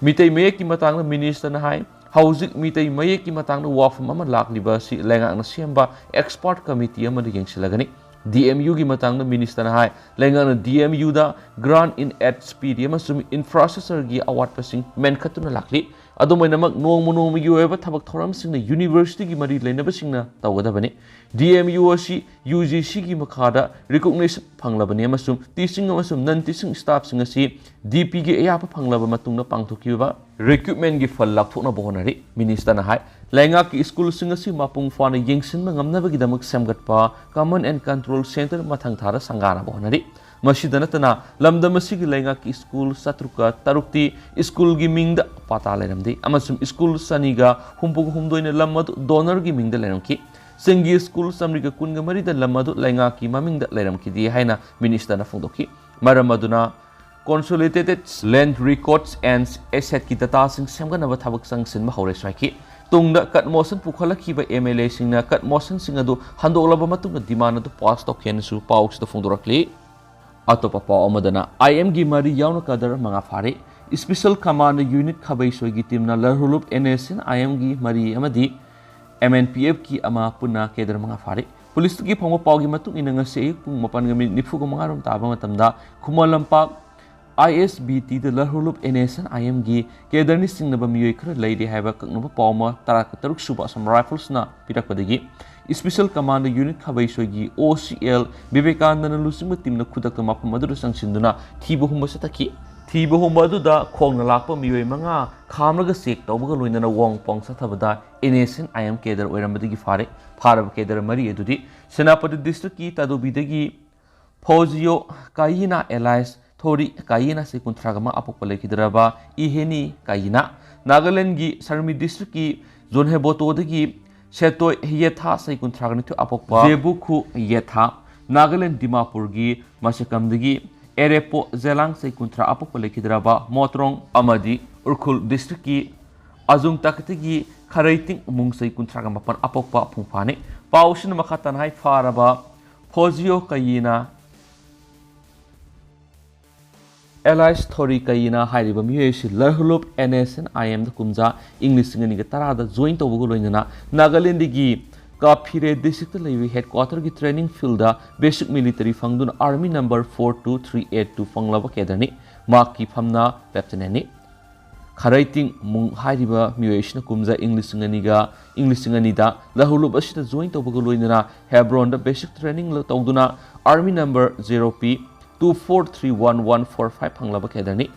ꯃꯤꯇꯩ ꯃꯌꯦꯛꯀꯤ ꯃꯇꯥꯡꯗ minister ꯅ ꯍꯥꯏ, ꯍꯧꯖꯤꯛ ꯃꯤꯇꯩ ꯃꯌꯦꯛꯀꯤ ꯃꯇꯥꯡꯗ ꯋꯥꯐꯝ ꯑꯃ ꯂꯥꯛꯂꯤꯕ ꯑꯁꯤ ꯂꯩꯉꯥꯛꯅ ꯁꯦꯝꯕ expert committee ꯑꯃꯅ ꯌꯦꯡꯁꯤꯜꯂꯒꯅꯤ꯫ ꯗꯤ ꯑꯦꯝ ꯌꯨꯒꯤ ꯃꯇꯥꯡꯗ ꯃꯤꯅꯤꯁꯇꯔꯅ ꯍꯥꯏ, ꯂꯩꯉꯥꯛꯅ ꯗꯤ ꯑꯦꯝ ꯌꯨꯗ grant in aid ꯄꯤꯔꯤ ꯑꯃꯁꯨꯡ ꯏꯟꯐ꯭ꯔꯥꯁ꯭ꯇ꯭ꯔꯛꯆꯔꯒꯤ ꯑꯋꯥꯠꯄꯁꯤꯡ ꯃꯦꯟꯈꯠꯇꯨꯅ ꯂꯥꯛꯂꯤ꯫ ꯑꯗꯨꯝ ꯑꯣꯏꯅꯃꯛ, ꯅꯣꯡꯃ ꯅꯣꯡꯃꯒꯤ ꯑꯣꯏꯕ ꯊꯕꯛ ꯊꯧꯔꯝꯁꯤꯡꯅ ꯌꯨꯅꯤꯚꯔꯁꯤꯇꯤꯒꯤ ꯃꯔꯤ ꯂꯩꯅꯕꯁꯤꯡꯅ ꯇꯧꯒꯗꯕꯅꯤ꯫ ꯗꯤ ꯑꯦꯝ ꯌꯨ ꯑꯁꯤ ꯌꯨ ꯖꯤ ꯁꯤꯒꯤ ꯃꯈꯥꯗ ꯔꯤꯀꯣꯛꯅꯤꯁꯟ ꯐꯪꯂꯕꯅꯤ ꯑꯃꯁꯨꯡ ꯇꯤꯆꯤꯡ ꯑꯃꯁꯨꯡ ꯅꯟ ꯇꯤꯆꯤꯡ ꯁ꯭ꯇꯥꯐꯁꯤꯡ ꯑꯁꯤ ꯗꯤ ꯄꯤꯒꯤ ꯑꯌꯥꯕ ꯐꯪꯂꯕ ꯃꯇꯨꯡꯗ ꯄꯥꯡꯊꯣꯛꯈꯤꯕ ꯔꯤꯀ꯭ꯔꯨꯠꯃꯦꯟꯒꯤ ꯐꯜ ꯂꯥꯎꯊꯣꯛꯅꯕ ꯍꯣꯠꯅꯔꯤ꯫ ꯃꯤꯅꯤꯁꯇꯔꯅ ꯍꯥꯏ, ꯂꯩꯉꯥꯛꯀꯤ ꯁ꯭ꯀꯨꯜꯁꯤꯡ ꯑꯁꯤ ꯃꯄꯨꯡ ꯐꯥꯅ ꯌꯦꯡꯁꯤꯟꯕ ꯉꯝꯅꯕꯒꯤꯗꯃꯛ ꯁꯦꯝꯒꯠꯄ Command and Control Centre ꯃꯊꯪ ꯊꯥꯗ ꯁꯪꯒꯥꯅꯕ ꯍꯣꯠꯅꯔꯤ꯫ ꯃꯁꯤꯗ ꯅꯠꯇꯅ, ꯂꯝꯗꯝ ꯑꯁꯤꯒꯤ ꯂꯩꯉꯥꯛꯀꯤ ꯁ꯭ꯀꯨꯜ ꯆꯥꯇ꯭ꯔꯨꯛꯀ ꯇꯔꯨꯛꯇꯤ ꯁ꯭ꯀꯨꯜꯒꯤ ꯃꯤꯡꯗ ꯄꯥꯇꯥ ꯂꯩꯔꯝꯗꯦ ꯑꯃꯁꯨꯡ ꯁ꯭ꯀꯨꯜ ꯆꯅꯤꯒ ꯍꯨꯝꯐꯨ ꯍꯨꯝꯗꯣꯏꯅ ꯂꯝ ꯑꯗꯨ ꯗꯣꯅꯔꯒꯤ ꯃꯤꯡꯗ ꯂꯩꯔꯝꯈꯤ꯫ ꯆꯤꯡꯒꯤ ꯁ꯭ꯀꯨꯜ ꯆꯥꯃꯔꯤꯒ ꯀꯨꯟꯒ ꯃꯔꯤꯗ ꯂꯝ ꯑꯗꯨ ꯂꯩꯉꯥꯛꯀꯤ ꯃꯃꯤꯡꯗ ꯂꯩꯔꯝꯈꯤꯗꯦ ꯍꯥꯏꯅ ꯃꯤꯅꯤꯁꯇꯔꯅ ꯐꯣꯡꯗꯣꯛꯈꯤ꯫ ꯃꯔꯝ ꯑꯗꯨꯅ, Consolidated Land Records and Assetꯀꯤ dataꯁꯤꯡ ꯁꯦꯝꯒꯠꯅꯕ ꯊꯕꯛ ꯆꯪꯁꯤꯟꯕ ꯍꯧꯔꯦꯁꯨ ꯍꯥꯏꯈꯤ꯫ ꯇꯨꯡꯗ cut motion ꯄꯨꯈꯠꯂꯛꯈꯤꯕ ꯑꯦꯝ ꯑꯦꯜ ꯑꯦꯁꯤꯡꯅ cut motionꯁꯤꯡ ꯑꯗꯨ ꯍꯟꯗꯣꯛꯂꯕ ꯃꯇꯨꯡꯗ demand ꯑꯗꯨ pass ꯇꯧꯈꯤ ꯍꯥꯏꯅꯁꯨ ꯄꯥꯎꯁꯤꯗ ꯐꯣꯡꯗꯣꯔꯛꯂꯤ꯫ ꯑꯇꯣꯞꯄ ꯄꯥꯎ ꯑꯃꯗꯅ, ꯑꯥꯏ ꯑꯦꯝꯒꯤ ꯃꯔꯤ ꯌꯥꯎꯅ ꯀꯦꯗꯔ ꯃꯉꯥ ꯐꯥꯔꯦ꯫ Special Command Unit ꯈꯥꯕꯩꯁꯣꯏꯒꯤ teamꯅ ꯂꯔꯍꯨꯂꯨꯞ ꯑꯦꯟ ꯑꯦꯁ ꯑꯦꯟ ꯑꯥꯏ ꯑꯦꯝꯒꯤ ꯃꯔꯤ ꯑꯃꯗꯤ ꯑꯦꯝ ꯑꯦꯟ ꯄꯤ ꯑꯦꯐꯀꯤ ꯑꯃ ꯄꯨꯟꯅ ꯀꯦꯗꯔ ꯃꯉꯥ ꯐꯥꯔꯦ꯫ ꯄꯨꯂꯤꯁꯇꯒꯤ ꯐꯪꯕ ꯄꯥꯎꯒꯤ ꯃꯇꯨꯡ ꯏꯟꯅ, ꯉꯁꯤ ꯑꯌꯨꯛ ꯄꯨꯡ ꯃꯥꯄꯟꯒ ꯃꯤꯅꯤꯠ ꯅꯤꯐꯨꯒ ꯃꯉꯥ ꯔꯣꯝ ꯇꯥꯕ ꯃꯇꯝꯗ ꯈꯨꯃꯟ ꯂꯝꯄꯥꯛ ꯑꯥꯏ ꯑꯦꯁ B ꯇꯤꯗ ꯂꯔꯍꯨꯂꯨꯞ N S N I ꯑꯦꯝꯒꯤ ꯀꯦꯗꯔꯅꯤ ꯆꯤꯡꯅꯕ ꯃꯤꯑꯣꯏ ꯈꯔ ꯂꯩꯔꯤ ꯍꯥꯏꯕ ꯀꯛꯅꯕ ꯄꯥꯎ ꯑꯃ ꯇꯔꯥ ꯇꯔꯨꯛ ꯁꯨꯕ ꯑꯁꯥꯝ ꯔꯥꯏꯐꯜꯁꯅ ꯄꯤꯔꯛꯄꯗꯒꯤ, Special Command Unit ꯈꯥꯕꯩꯁꯣꯏꯒꯤ ꯑꯣ ꯁꯤ ꯑꯦꯜ ꯕꯤꯕꯦꯀꯥꯅꯟꯗꯅ ꯂꯨꯆꯤꯡꯕ teamꯅ ꯈꯨꯗꯛꯇ ꯃꯐꯝ ꯑꯗꯨꯗ ꯆꯪꯁꯤꯟꯗꯨꯅ ꯊꯤꯕ ꯍꯨꯝꯕ ꯆꯠꯊꯈꯤ꯫ ꯊꯤꯕ ꯍꯨꯝꯕ ꯑꯗꯨꯗ ꯈꯣꯡꯅ ꯂꯥꯛꯄ ꯃꯤꯑꯣꯏ ꯃꯉꯥ ꯈꯥꯝꯂꯒ check ꯇꯧꯕꯒ ꯂꯣꯏꯅꯅ ꯋꯥꯡ ꯄꯥꯎ ꯆꯠꯊꯕꯗ N S N I M cadre ꯑꯣꯏꯔꯝꯕꯗꯒꯤ ꯐꯥꯔꯦ꯫ ꯐꯥꯔꯕ ꯀꯦꯗꯔ ꯃꯔꯤ ꯑꯗꯨꯗꯤ ꯁꯦꯅꯥꯄꯇꯤ districtꯀꯤ ꯇꯥꯗꯣꯕꯤꯗꯒꯤ ꯐꯣꯖꯤꯌꯣ ꯀꯥꯌꯤꯅꯥ alias ꯊꯣꯔꯤ ꯀꯥꯌꯤꯅꯥ ꯆꯍꯤ ꯀꯨꯟꯊ꯭ꯔꯥꯒ ꯑꯃ ꯑꯄꯣꯛꯄ ꯂꯩꯈꯤꯗ꯭ꯔꯕ ꯏꯍꯦꯅꯤ ꯀꯥꯌꯤꯅꯥ, ꯅꯥꯒꯥꯂꯦꯟꯗꯒꯤ ꯁꯔꯃꯤ districtꯀꯤ ꯖꯣꯟꯍꯦꯕꯣꯇꯣꯗꯒꯤ ꯁꯦꯇꯣꯏ ꯌꯦꯊꯥ ꯆꯍꯤ ꯀꯨꯟꯊ꯭ꯔꯥꯒ ꯅꯤꯊꯣꯏ ꯑꯄꯣꯛꯄ ꯖꯦꯕꯨꯈꯨ ꯌꯦꯊꯥ, ꯅꯥꯒꯥꯂꯦꯟ ꯗꯤꯃꯥꯄꯨꯔꯒꯤ ꯃꯁꯦꯀꯝꯗꯒꯤ ꯑꯦꯔꯦꯄꯣ ꯖꯦꯂꯥꯡ ꯆꯍꯤ ꯀꯨꯟꯊ꯭ꯔꯥ ꯑꯄꯣꯛꯄ ꯂꯩꯈꯤꯗ꯭ꯔꯕ ꯃꯣꯇ꯭ꯔꯣꯡ ꯑꯃꯗꯤ ꯎꯈ꯭ꯔꯨꯜ districtꯀꯤ ꯑꯖꯨꯡ ꯇꯥꯀꯤꯇꯒꯤ ꯈꯔꯩꯇꯤꯡ ꯃꯨꯡ ꯆꯍꯤ ꯀꯨꯟꯊ꯭ꯔꯥꯒ ꯃꯥꯄꯟ ꯑꯄꯣꯛꯄ ꯐꯨꯡꯐꯥꯅꯤ꯫ ꯄꯥꯎꯁꯤꯅ ꯃꯈꯥ ꯇꯥꯅ ꯍꯥꯏ, ꯐꯥꯔꯕ ꯐꯣꯖꯤꯌꯣ ꯀꯌꯤꯅꯥ alias ꯊꯣꯔꯤ ꯀꯌꯤꯅꯥ ꯍꯥꯏꯔꯤꯕ ꯃꯤꯑꯣꯏ ꯑꯁꯤ ꯂꯔꯍꯨꯂꯨꯞ ꯑꯦꯟ ꯑꯦꯁ ꯑꯦꯟ ꯑꯥꯏ ꯑꯦꯝꯗ ꯀꯨꯝꯖꯥ ꯏꯪ ꯂꯤꯁꯤꯡ ꯑꯅꯤꯒ ꯇꯔꯥꯗ join ꯇꯧꯕꯒ ꯂꯣꯏꯅꯅ ꯅꯥꯒꯥꯂꯦꯟꯗꯒꯤ ꯀꯥꯐꯤꯔꯦ ꯗꯤꯁꯇ꯭ꯔꯤꯛꯇ ꯂꯩꯕ ꯍꯦꯗꯀ꯭ꯋꯥꯇꯔꯒꯤ ꯇ꯭ꯔꯦꯅꯤꯡ ꯐꯤꯜꯗ ꯕꯦꯁꯤꯛ ꯃꯤꯂꯤꯇꯔꯤ ꯐꯪꯗꯨꯅ army number four two three eight two ꯐꯪꯂꯕ ꯀꯦꯗꯔꯅꯤ꯫ ꯃꯍꯥꯛꯀꯤ ꯐꯝꯅ ꯂꯦꯐꯇꯤꯅꯦꯟꯅꯤ꯫ ꯈꯔꯩꯇꯤꯡ ꯃꯨꯡ ꯍꯥꯏꯔꯤꯕ ꯃꯤꯑꯣꯏ ꯑꯁꯤꯅ ꯀꯨꯝꯖꯥ ꯏꯪ ꯂꯤꯁꯤꯡ ꯑꯅꯤꯒ, ꯏꯪ ꯂꯤꯁꯤꯡ ꯑꯅꯤꯗ ꯂꯍꯧꯂꯨꯞ ꯑꯁꯤꯗ ꯖꯣꯏꯟ ꯇꯧꯕꯒ ꯂꯣꯏꯅꯅ ꯍꯦꯕ꯭ꯔꯣꯟꯗ ꯕꯦꯁꯤꯛ ꯇ꯭ꯔꯦꯅꯤꯡ ꯇꯧꯗꯨꯅ army number zero P two four three one one four five ꯐꯪꯂꯕ ꯀꯦꯗꯔꯅꯤ꯫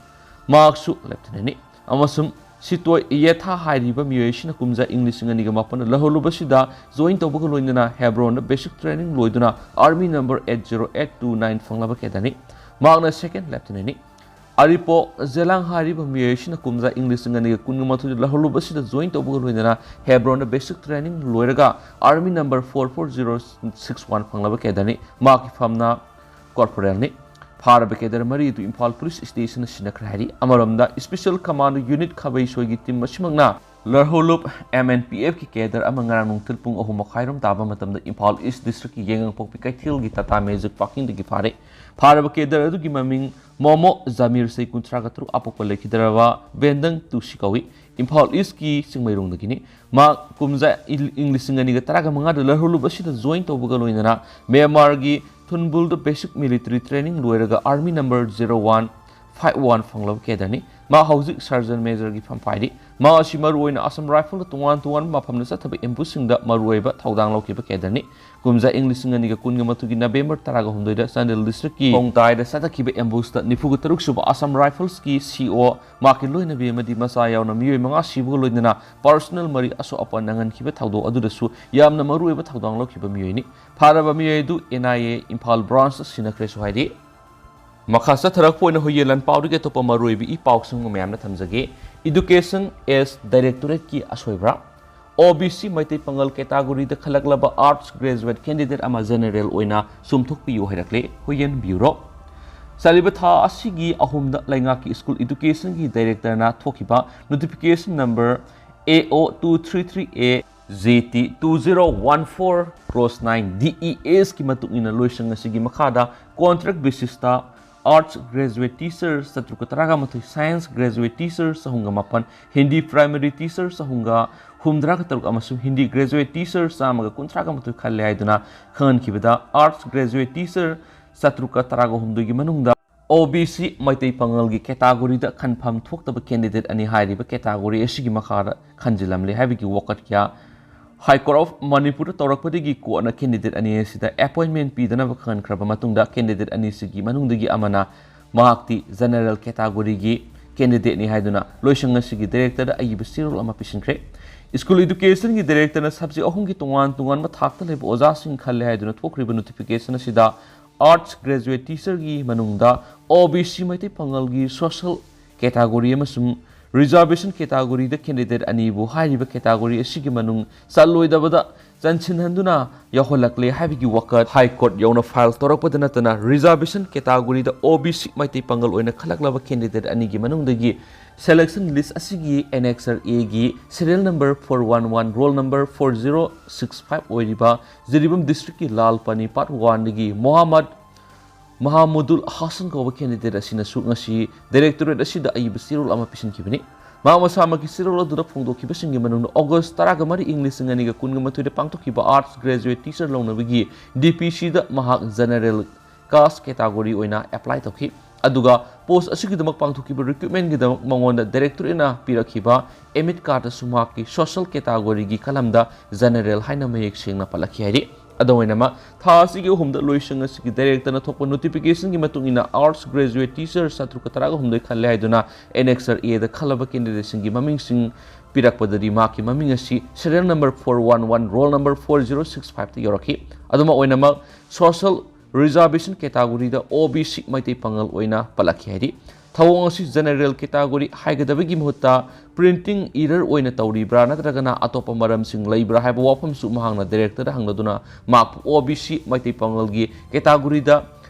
ꯃꯍꯥꯛꯁꯨ ꯂꯦꯐꯇꯤꯅꯦꯟꯅꯤ꯫ ꯑꯃꯁꯨꯡ ꯁꯤꯇꯣꯏ ꯌꯦꯊꯥ ꯍꯥꯏꯔꯤꯕ ꯃꯤꯑꯣꯏ ꯑꯁꯤꯅ ꯀꯨꯝꯖꯥ ꯏꯪ ꯂꯤꯁꯤꯡ ꯑꯅꯤꯒ ꯃꯥꯄꯟꯗ ꯂꯍꯧꯂꯨꯞ ꯑꯁꯤꯗ ꯖꯣꯏꯟ ꯇꯧꯕꯒ ꯂꯣꯏꯅꯅ ꯍꯦꯕ꯭ꯔꯣꯟꯗ ꯕꯦꯁꯤꯛ ꯇ꯭ꯔꯦꯅꯤꯡ ꯂꯣꯏꯗꯨꯅ army number eight zero eight two nine ꯐꯪꯂꯕ ꯀꯦꯗꯔꯅꯤ꯫ ꯃꯍꯥꯛꯅ ꯁꯦꯀꯦꯟ ꯂꯦꯐꯇꯤꯅꯦꯟꯅꯤ꯫ ꯑꯔꯤꯄꯣ ꯖꯦꯂꯥꯡ ꯍꯥꯏꯔꯤꯕ ꯃꯤꯑꯣꯏ ꯑꯁꯤꯅ ꯀꯨꯝꯖꯥ ꯏꯪ ꯂꯤꯁꯤꯡ ꯑꯅꯤꯒ ꯀꯨꯟꯒ ꯃꯥꯊꯣꯏꯗ ꯂꯍꯧꯂꯨꯞ ꯑꯁꯤꯗ ꯖꯣꯏꯟ ꯇꯧꯕꯒ ꯂꯣꯏꯅꯅ ꯍꯦꯕ꯭ꯔꯣꯟꯗ ꯕꯦꯁꯤꯛ ꯇ꯭ꯔꯦꯅꯤꯡ ꯂꯣꯏꯔꯒ army number four four zero six one ꯐꯪꯂꯕ ꯀꯦꯗꯔꯅꯤ꯫ ꯃꯍꯥꯛꯀꯤ ꯐꯝꯅ ꯀꯣꯔꯄꯣꯔꯦꯜꯅꯤ꯫ ꯐꯥꯔꯕ ꯀꯦꯗꯔ ꯃꯔꯤ ꯑꯗꯨ ꯏꯝꯐꯥꯜ ꯄꯨꯂꯤꯁ ꯁ꯭ꯇꯦꯁꯟꯅ ꯁꯤꯟꯅꯈ꯭ꯔꯦ ꯍꯥꯏꯔꯤ꯫ ꯑꯃꯔꯣꯝꯗ, ꯏꯁꯄꯤꯁꯦꯜ ꯀꯃꯥꯟꯗꯣ ꯌꯨꯅꯤꯠ ꯈꯥꯕꯩꯁꯣꯏꯒꯤ ꯇꯤꯝ ꯑꯁꯤꯃꯛꯅ ꯂꯔꯍꯧꯂꯨꯞ ꯑꯦꯝ ꯑꯦꯟ ꯄꯤ ꯑꯦꯐꯀꯤ ꯀꯦꯗꯔ ꯑꯃ ꯉꯔꯥꯡ ꯅꯨꯡꯊꯤꯜ ꯄꯨꯡ ꯑꯍꯨꯝ ꯃꯈꯥꯏꯔꯣꯝ ꯇꯥꯕ ꯃꯇꯝꯗ ꯏꯝꯐꯥꯜ ꯏꯁ ꯗꯤꯁꯇ꯭ꯔꯤꯛꯀꯤ ꯌꯥꯏꯉꯪꯄꯣꯛꯄꯤ ꯀꯩꯊꯦꯜꯒꯤ ꯇꯥꯇꯥ ꯃꯦꯖꯤꯛ ꯄꯥꯔꯀꯤꯡꯗꯒꯤ ꯐꯥꯔꯦ꯫ ꯐꯥꯔꯕ ꯀꯦꯗꯔ ꯑꯗꯨꯒꯤ ꯃꯃꯤꯡ ꯃꯣꯃꯣ ꯖꯃꯤꯔ, ꯆꯍꯤ ꯀꯨꯟꯊ꯭ꯔꯥꯒ ꯇꯔꯨꯛ, ꯑꯄꯣꯛꯄ ꯂꯩꯈꯤꯗ꯭ꯔꯕ ꯕꯦꯟꯗꯪ ꯇꯨꯁꯤ ꯀꯧꯏ꯫ ꯏꯝꯐꯥꯜ ꯏꯁꯀꯤ ꯆꯤꯡꯃꯩꯔꯣꯡꯗꯒꯤꯅꯤ꯫ ꯃꯍꯥꯛ ꯀꯨꯝꯖꯥ ꯏꯪ ꯂꯤꯁꯤꯡ ꯑꯅꯤꯒ ꯇꯔꯥꯒ ꯃꯉꯥꯗ ꯂꯔꯍꯧꯂꯨꯞ ꯑꯁꯤꯗ ꯖꯣꯏꯟ ꯇꯧꯕꯒ ꯂꯣꯏꯅꯅ ꯃ꯭ꯌꯥꯟꯃꯥꯔꯒꯤ ꯊꯨꯟꯕꯨꯜꯗ ꯕꯦꯁꯤꯛ ꯃꯤꯂꯤꯇꯔꯤ ꯇ꯭ꯔꯦꯅꯤꯡ ꯂꯣꯏꯔꯒ army number zero one five one ꯐꯪꯂꯕ ꯀꯦꯗꯔꯅꯤ꯫ ꯃꯍꯥꯛ ꯍꯧꯖꯤꯛ ꯁꯔꯖꯟ ꯃꯦꯖꯔꯒꯤ ꯐꯝ ꯄꯥꯏꯔꯤ꯫ ꯃꯍꯥꯛ ꯑꯁꯤ ꯃꯔꯨꯑꯣꯏꯅ ꯑꯁꯥꯝ ꯔꯥꯏꯐꯜꯗ ꯇꯣꯉꯥꯟ ꯇꯣꯉꯥꯟꯕ ꯃꯐꯝꯗ ꯆꯠꯊꯕ ꯑꯦꯝꯕꯨꯁꯁꯤꯡꯗ ꯃꯔꯨꯑꯣꯏꯕ ꯊꯧꯗꯥꯡ ꯂꯧꯈꯤꯕ ꯀꯦꯗꯔꯅꯤ꯫ ꯀꯨꯝꯖꯥ ꯏꯪ ꯂꯤꯁꯤꯡ ꯑꯅꯤꯒ ꯀꯨꯟꯒ ꯃꯥꯊꯣꯏꯒꯤ ꯅꯕꯦꯝꯕꯔ ꯇꯔꯥꯒ ꯍꯨꯝꯗꯣꯏꯗ ꯆꯥꯟꯗꯦꯜ ꯗꯤꯁꯇ꯭ꯔꯤꯛꯀꯤ ꯈꯣꯡꯇꯥꯏꯗ ꯆꯠꯊꯈꯤꯕ ꯑꯦꯝꯕꯨꯁꯇ ꯅꯤꯐꯨꯒ ꯇꯔꯨꯛ ꯁꯨꯕ ꯑꯁꯥꯝ ꯔꯥꯏꯐꯜꯁꯀꯤ ꯁꯤ ꯑꯣ, ꯃꯍꯥꯛꯀꯤ ꯂꯣꯏꯅꯕꯤ ꯑꯃꯗꯤ ꯃꯆꯥ ꯌꯥꯎꯅ ꯃꯤꯑꯣꯏ ꯃꯉꯥ ꯁꯤꯕꯒ ꯂꯣꯏꯅꯅ ꯄꯔꯁꯣꯅꯦꯜ ꯃꯔꯤ ꯑꯁꯣꯛ ꯑꯄꯟ ꯅꯪꯍꯟꯈꯤꯕ ꯊꯧꯗꯣꯛ ꯑꯗꯨꯗꯁꯨ ꯌꯥꯝꯅ ꯃꯔꯨꯑꯣꯏꯕ ꯊꯧꯗꯥꯡ ꯂꯧꯈꯤꯕ ꯃꯤꯑꯣꯏꯅꯤ꯫ ꯐꯥꯔꯕ ꯃꯤꯑꯣꯏ ꯑꯗꯨ ꯑꯦꯟ ꯑꯥꯏ ꯑꯦ ꯏꯝꯐꯥꯜ ꯕ꯭ꯔꯥꯟꯁꯇ ꯁꯤꯟꯅꯈ꯭ꯔꯦꯁꯨ ꯍꯥꯏꯔꯤ꯫ ꯃꯈꯥ ꯆꯠꯊꯔꯛꯄ ꯑꯣꯏꯅ ꯍꯨꯏꯌꯦꯟ ꯂꯥꯟꯄꯥꯎꯗꯒꯤ ꯑꯇꯣꯞꯄ ꯃꯔꯨꯑꯣꯏꯕ ꯏ ꯄꯥꯎꯁꯤꯡ ꯃꯌꯥꯝꯅ ꯊꯝꯖꯒꯦ꯫ Education as ꯗꯥꯏꯔꯦꯛꯇꯣꯔꯦꯠꯀꯤ ꯑꯁꯣꯏꯕ꯭ꯔꯥ? ꯑꯣ ꯕꯤ ꯁꯤ ꯃꯩꯇꯩ ꯄꯥꯉꯜ ꯀꯦꯇꯥꯒꯣꯔꯤꯗ ꯈꯜꯂꯛꯂꯕ ꯑꯥꯔꯠꯁ ꯒ꯭ꯔꯦꯖꯨꯋꯦꯠ ꯀꯦꯟꯗꯤꯗꯦꯠ ꯑꯃ ꯖꯦꯅꯦꯔꯦꯜ ꯑꯣꯏꯅ ꯆꯨꯝꯊꯣꯛꯄꯤꯌꯨ ꯍꯥꯏꯔꯛꯂꯦ꯫ ꯍꯨꯏꯌꯦꯟ ꯕ꯭ꯌꯨꯔꯣ꯫ ꯆꯠꯂꯤꯕ ꯊꯥ ꯑꯁꯤꯒꯤ ꯑꯍꯨꯝꯗ ꯂꯩꯉꯥꯛꯀꯤ ꯁ꯭ꯀꯨꯜ ꯏꯗꯨꯀꯦꯁꯟꯒꯤ ꯗꯥꯏꯔꯦꯛꯇꯔꯅ ꯊꯣꯛꯈꯤꯕ notification number A O two three three A J T two zero one four cross nine D E ꯑꯦꯁꯀꯤ ꯃꯇꯨꯡ ꯏꯟꯅ ꯂꯣꯏꯁꯪ ꯑꯁꯤꯒꯤ ꯃꯈꯥꯗ ꯀꯣꯟꯇ꯭ꯔꯦꯛ ꯕꯦꯁꯤꯁꯇ Arts Graduate Teacher ꯆꯥꯇ꯭ꯔꯨꯛꯀ ꯇꯔꯥꯒ ꯃꯥꯊꯣꯏ, Science Graduate Teacher ꯆꯍꯨꯝꯒ ꯃꯥꯄꯟ, Hindi Primary Teacher ꯆꯍꯨꯝꯒ ꯍꯨꯝꯗ꯭ꯔꯥꯒ ꯇꯔꯨꯛ ꯑꯃꯁꯨꯡ Hindi Graduate Teacher ꯆꯥꯝꯃꯒ ꯀꯨꯟꯊ꯭ꯔꯥꯒ ꯃꯥꯊꯣꯏ ꯈꯜꯂꯦ ꯍꯥꯏꯗꯨꯅ ꯈꯪꯍꯟꯈꯤꯕꯗ, Arts Graduate Teacher ꯆꯥꯇ꯭ꯔꯨꯛꯀ ꯇꯔꯥꯒ ꯍꯨꯝꯗꯣꯏꯒꯤ ꯃꯅꯨꯡꯗ O B C Meitei ꯄꯥꯉꯜꯒꯤ category ꯗ ꯈꯟꯐꯝ ꯊꯣꯛꯇꯕ candidate ꯑꯅꯤ ꯍꯥꯏꯔꯤꯕ category ꯑꯁꯤꯒꯤ ꯃꯈꯥꯗ ꯈꯟꯖꯤꯜꯂꯝꯂꯦ ꯍꯥꯏꯕꯒꯤ ꯋꯥꯀꯠ ꯀꯌꯥ High Court of ꯃꯅꯤꯄꯨꯔꯗ ꯇꯧꯔꯛꯄꯗꯒꯤ ꯀꯣꯟꯅ candidate ꯑꯅꯤ ꯑꯁꯤꯗ appointment ꯄꯤꯗꯅꯕ ꯈꯪꯍꯟꯈ꯭ꯔꯕ ꯃꯇꯨꯡꯗ, candidate ꯑꯅꯤꯁꯤꯒꯤ ꯃꯅꯨꯡꯗꯒꯤ ꯑꯃꯅ ꯃꯍꯥꯛꯇꯤ general category ꯒꯤ candidate ꯅꯤ ꯍꯥꯏꯗꯨꯅ ꯂꯣꯏꯁꯪ ꯑꯁꯤꯒꯤ director ꯗ ꯑꯏꯕ ꯆꯦꯔꯣꯜ ꯑꯃ ꯄꯤꯁꯤꯟꯈ꯭ꯔꯦ꯫ School Education ꯒꯤ director ꯅ subject ꯑꯍꯨꯝꯒꯤ ꯇꯣꯉꯥꯟ ꯇꯣꯉꯥꯟꯕ ꯊꯥꯛꯇ ꯂꯩꯕ ꯑꯣꯖꯥꯁꯤꯡ ꯈꯜꯂꯦ ꯍꯥꯏꯗꯨꯅ ꯊꯣꯛꯈ꯭ꯔꯤꯕ notification ꯑꯁꯤꯗ, Arts Graduate Teacher ꯒꯤ ꯃꯅꯨꯡꯗ O B C Meitei ꯄꯥꯉꯜꯒꯤ social category ꯑꯃꯁꯨꯡ Reservation category ꯗ candidate ꯑꯅꯤꯕꯨ ꯍꯥꯏꯔꯤꯕ category ꯑꯁꯤꯒꯤ ꯃꯅꯨꯡ ꯆꯜꯂꯣꯏꯗꯕꯗ ꯆꯟꯁꯤꯟꯍꯟꯗꯨꯅ ꯌꯥꯎꯍꯜꯂꯛꯂꯦ ꯍꯥꯏꯕꯒꯤ ꯋꯥꯀꯠ High Court ꯌꯧꯅ file ꯇꯧꯔꯛꯄꯗ ꯅꯠꯇꯅ, Reservation category ꯗ O B C ꯃꯩꯇꯩ ꯄꯥꯉꯜ ꯑꯣꯏꯅ ꯈꯜꯂꯛꯂꯕ candidate ꯑꯅꯤꯒꯤ ꯃꯅꯨꯡꯗꯒꯤ selection list ꯑꯁꯤꯒꯤ Annexure A ꯒꯤ serial number four one one, roll number four zero six five ꯑꯣꯏꯔꯤꯕ ꯖꯤꯔꯤꯕꯥꯝ district ꯀꯤ ꯂꯥꯜ ꯄꯥꯅꯤ Part one ꯗꯒꯤ ꯃꯣꯍꯥꯃꯗ ꯃꯍꯥꯃꯨꯗꯨꯜ ꯍꯥꯁꯟ ꯀꯧꯕ candidate ꯑꯁꯤꯅꯁꯨ ꯉꯁꯤ directorate ꯑꯁꯤꯗ ꯑꯏꯕ ꯆꯦꯔꯣꯜ ꯑꯃ ꯄꯤꯁꯤꯟꯈꯤꯕꯅꯤ꯫ ꯃꯍꯥꯛ ꯃꯁꯥꯃꯛꯀꯤ ꯆꯦꯔꯣꯜ ꯑꯗꯨꯗ ꯐꯣꯡꯗꯣꯛꯈꯤꯕꯁꯤꯡꯒꯤ ꯃꯅꯨꯡꯗ August ꯇꯔꯥꯒ ꯃꯔꯤ, ꯏꯪ ꯂꯤꯁꯤꯡ ꯑꯅꯤꯒ ꯀꯨꯟꯒ ꯃꯥꯊꯣꯏꯗ ꯄꯥꯡꯊꯣꯛꯈꯤꯕ Arts Graduate Teacher ꯂꯧꯅꯕꯒꯤ D P C ꯗ ꯃꯍꯥꯛ general caste category ꯑꯣꯏꯅ apply ꯇꯧꯈꯤ꯫ ꯑꯗꯨꯒ post ꯑꯁꯤꯒꯤꯗꯃꯛ ꯄꯥꯡꯊꯣꯛꯈꯤꯕ recruitment ꯒꯤꯗꯃꯛ ꯃꯉꯣꯟꯗ directorate ꯅ ꯄꯤꯔꯛꯈꯤꯕ admit card ꯗꯁꯨ ꯃꯍꯥꯛꯀꯤ social category ꯒꯤ ꯀꯂꯝꯗ general ꯍꯥꯏꯅ ꯃꯌꯦꯛ ꯁꯦꯡꯅ ꯄꯜꯂꯛꯈꯤ ꯍꯥꯏꯔꯤ꯫ ꯑꯗꯨꯝ ꯑꯣꯏꯅꯃꯛ, ꯊꯥ ꯑꯁꯤꯒꯤ ꯑꯍꯨꯝꯗ ꯂꯣꯏꯁꯪ ꯑꯁꯤꯒꯤ director ꯅ ꯊꯣꯛꯄ notification ꯒꯤ ꯃꯇꯨꯡ ꯏꯟꯅ, Arts Graduate Teacher ꯆꯥꯇ꯭ꯔꯨꯛꯀ ꯇꯔꯥꯒ ꯍꯨꯝꯗꯣꯏ ꯈꯜꯂꯦ ꯍꯥꯏꯗꯨꯅ Annexure A ꯗ ꯈꯜꯂꯕ candidate ꯁꯤꯡꯒꯤ ꯃꯃꯤꯡꯁꯤꯡ ꯄꯤꯔꯛꯄꯗꯗꯤ ꯃꯍꯥꯛꯀꯤ ꯃꯃꯤꯡ ꯑꯁꯤ serial number four one one, roll number four zero six five ꯇ ꯌꯧꯔꯛꯈꯤ꯫ ꯑꯗꯨꯃꯛ ꯑꯣꯏꯅꯃꯛ, social reservation category ꯗ O B C ꯃꯩꯇꯩ ꯄꯥꯉꯜ ꯑꯣꯏꯅ ꯄꯜꯂꯛꯈꯤ ꯍꯥꯏꯔꯤ꯫ ꯊꯧꯑꯣꯡ ꯑꯁꯤ general category ꯍꯥꯏꯒꯗꯕꯒꯤ ꯃꯍꯨꯠꯇ printing error ꯑꯣꯏꯅ ꯇꯧꯔꯤꯕ꯭ꯔꯥ ꯅꯠꯇ꯭ꯔꯒꯅ ꯑꯇꯣꯞꯄ ꯃꯔꯝꯁꯤꯡ ꯂꯩꯕ꯭ꯔꯥ ꯍꯥꯏꯕ ꯋꯥꯐꯝꯁꯨ ꯃꯍꯥꯛꯅ director ꯗ ꯍꯪꯂꯗꯨꯅ ꯃꯍꯥꯛꯄꯨ O B C Meitei ꯄꯥꯉꯜꯒꯤ category ꯗ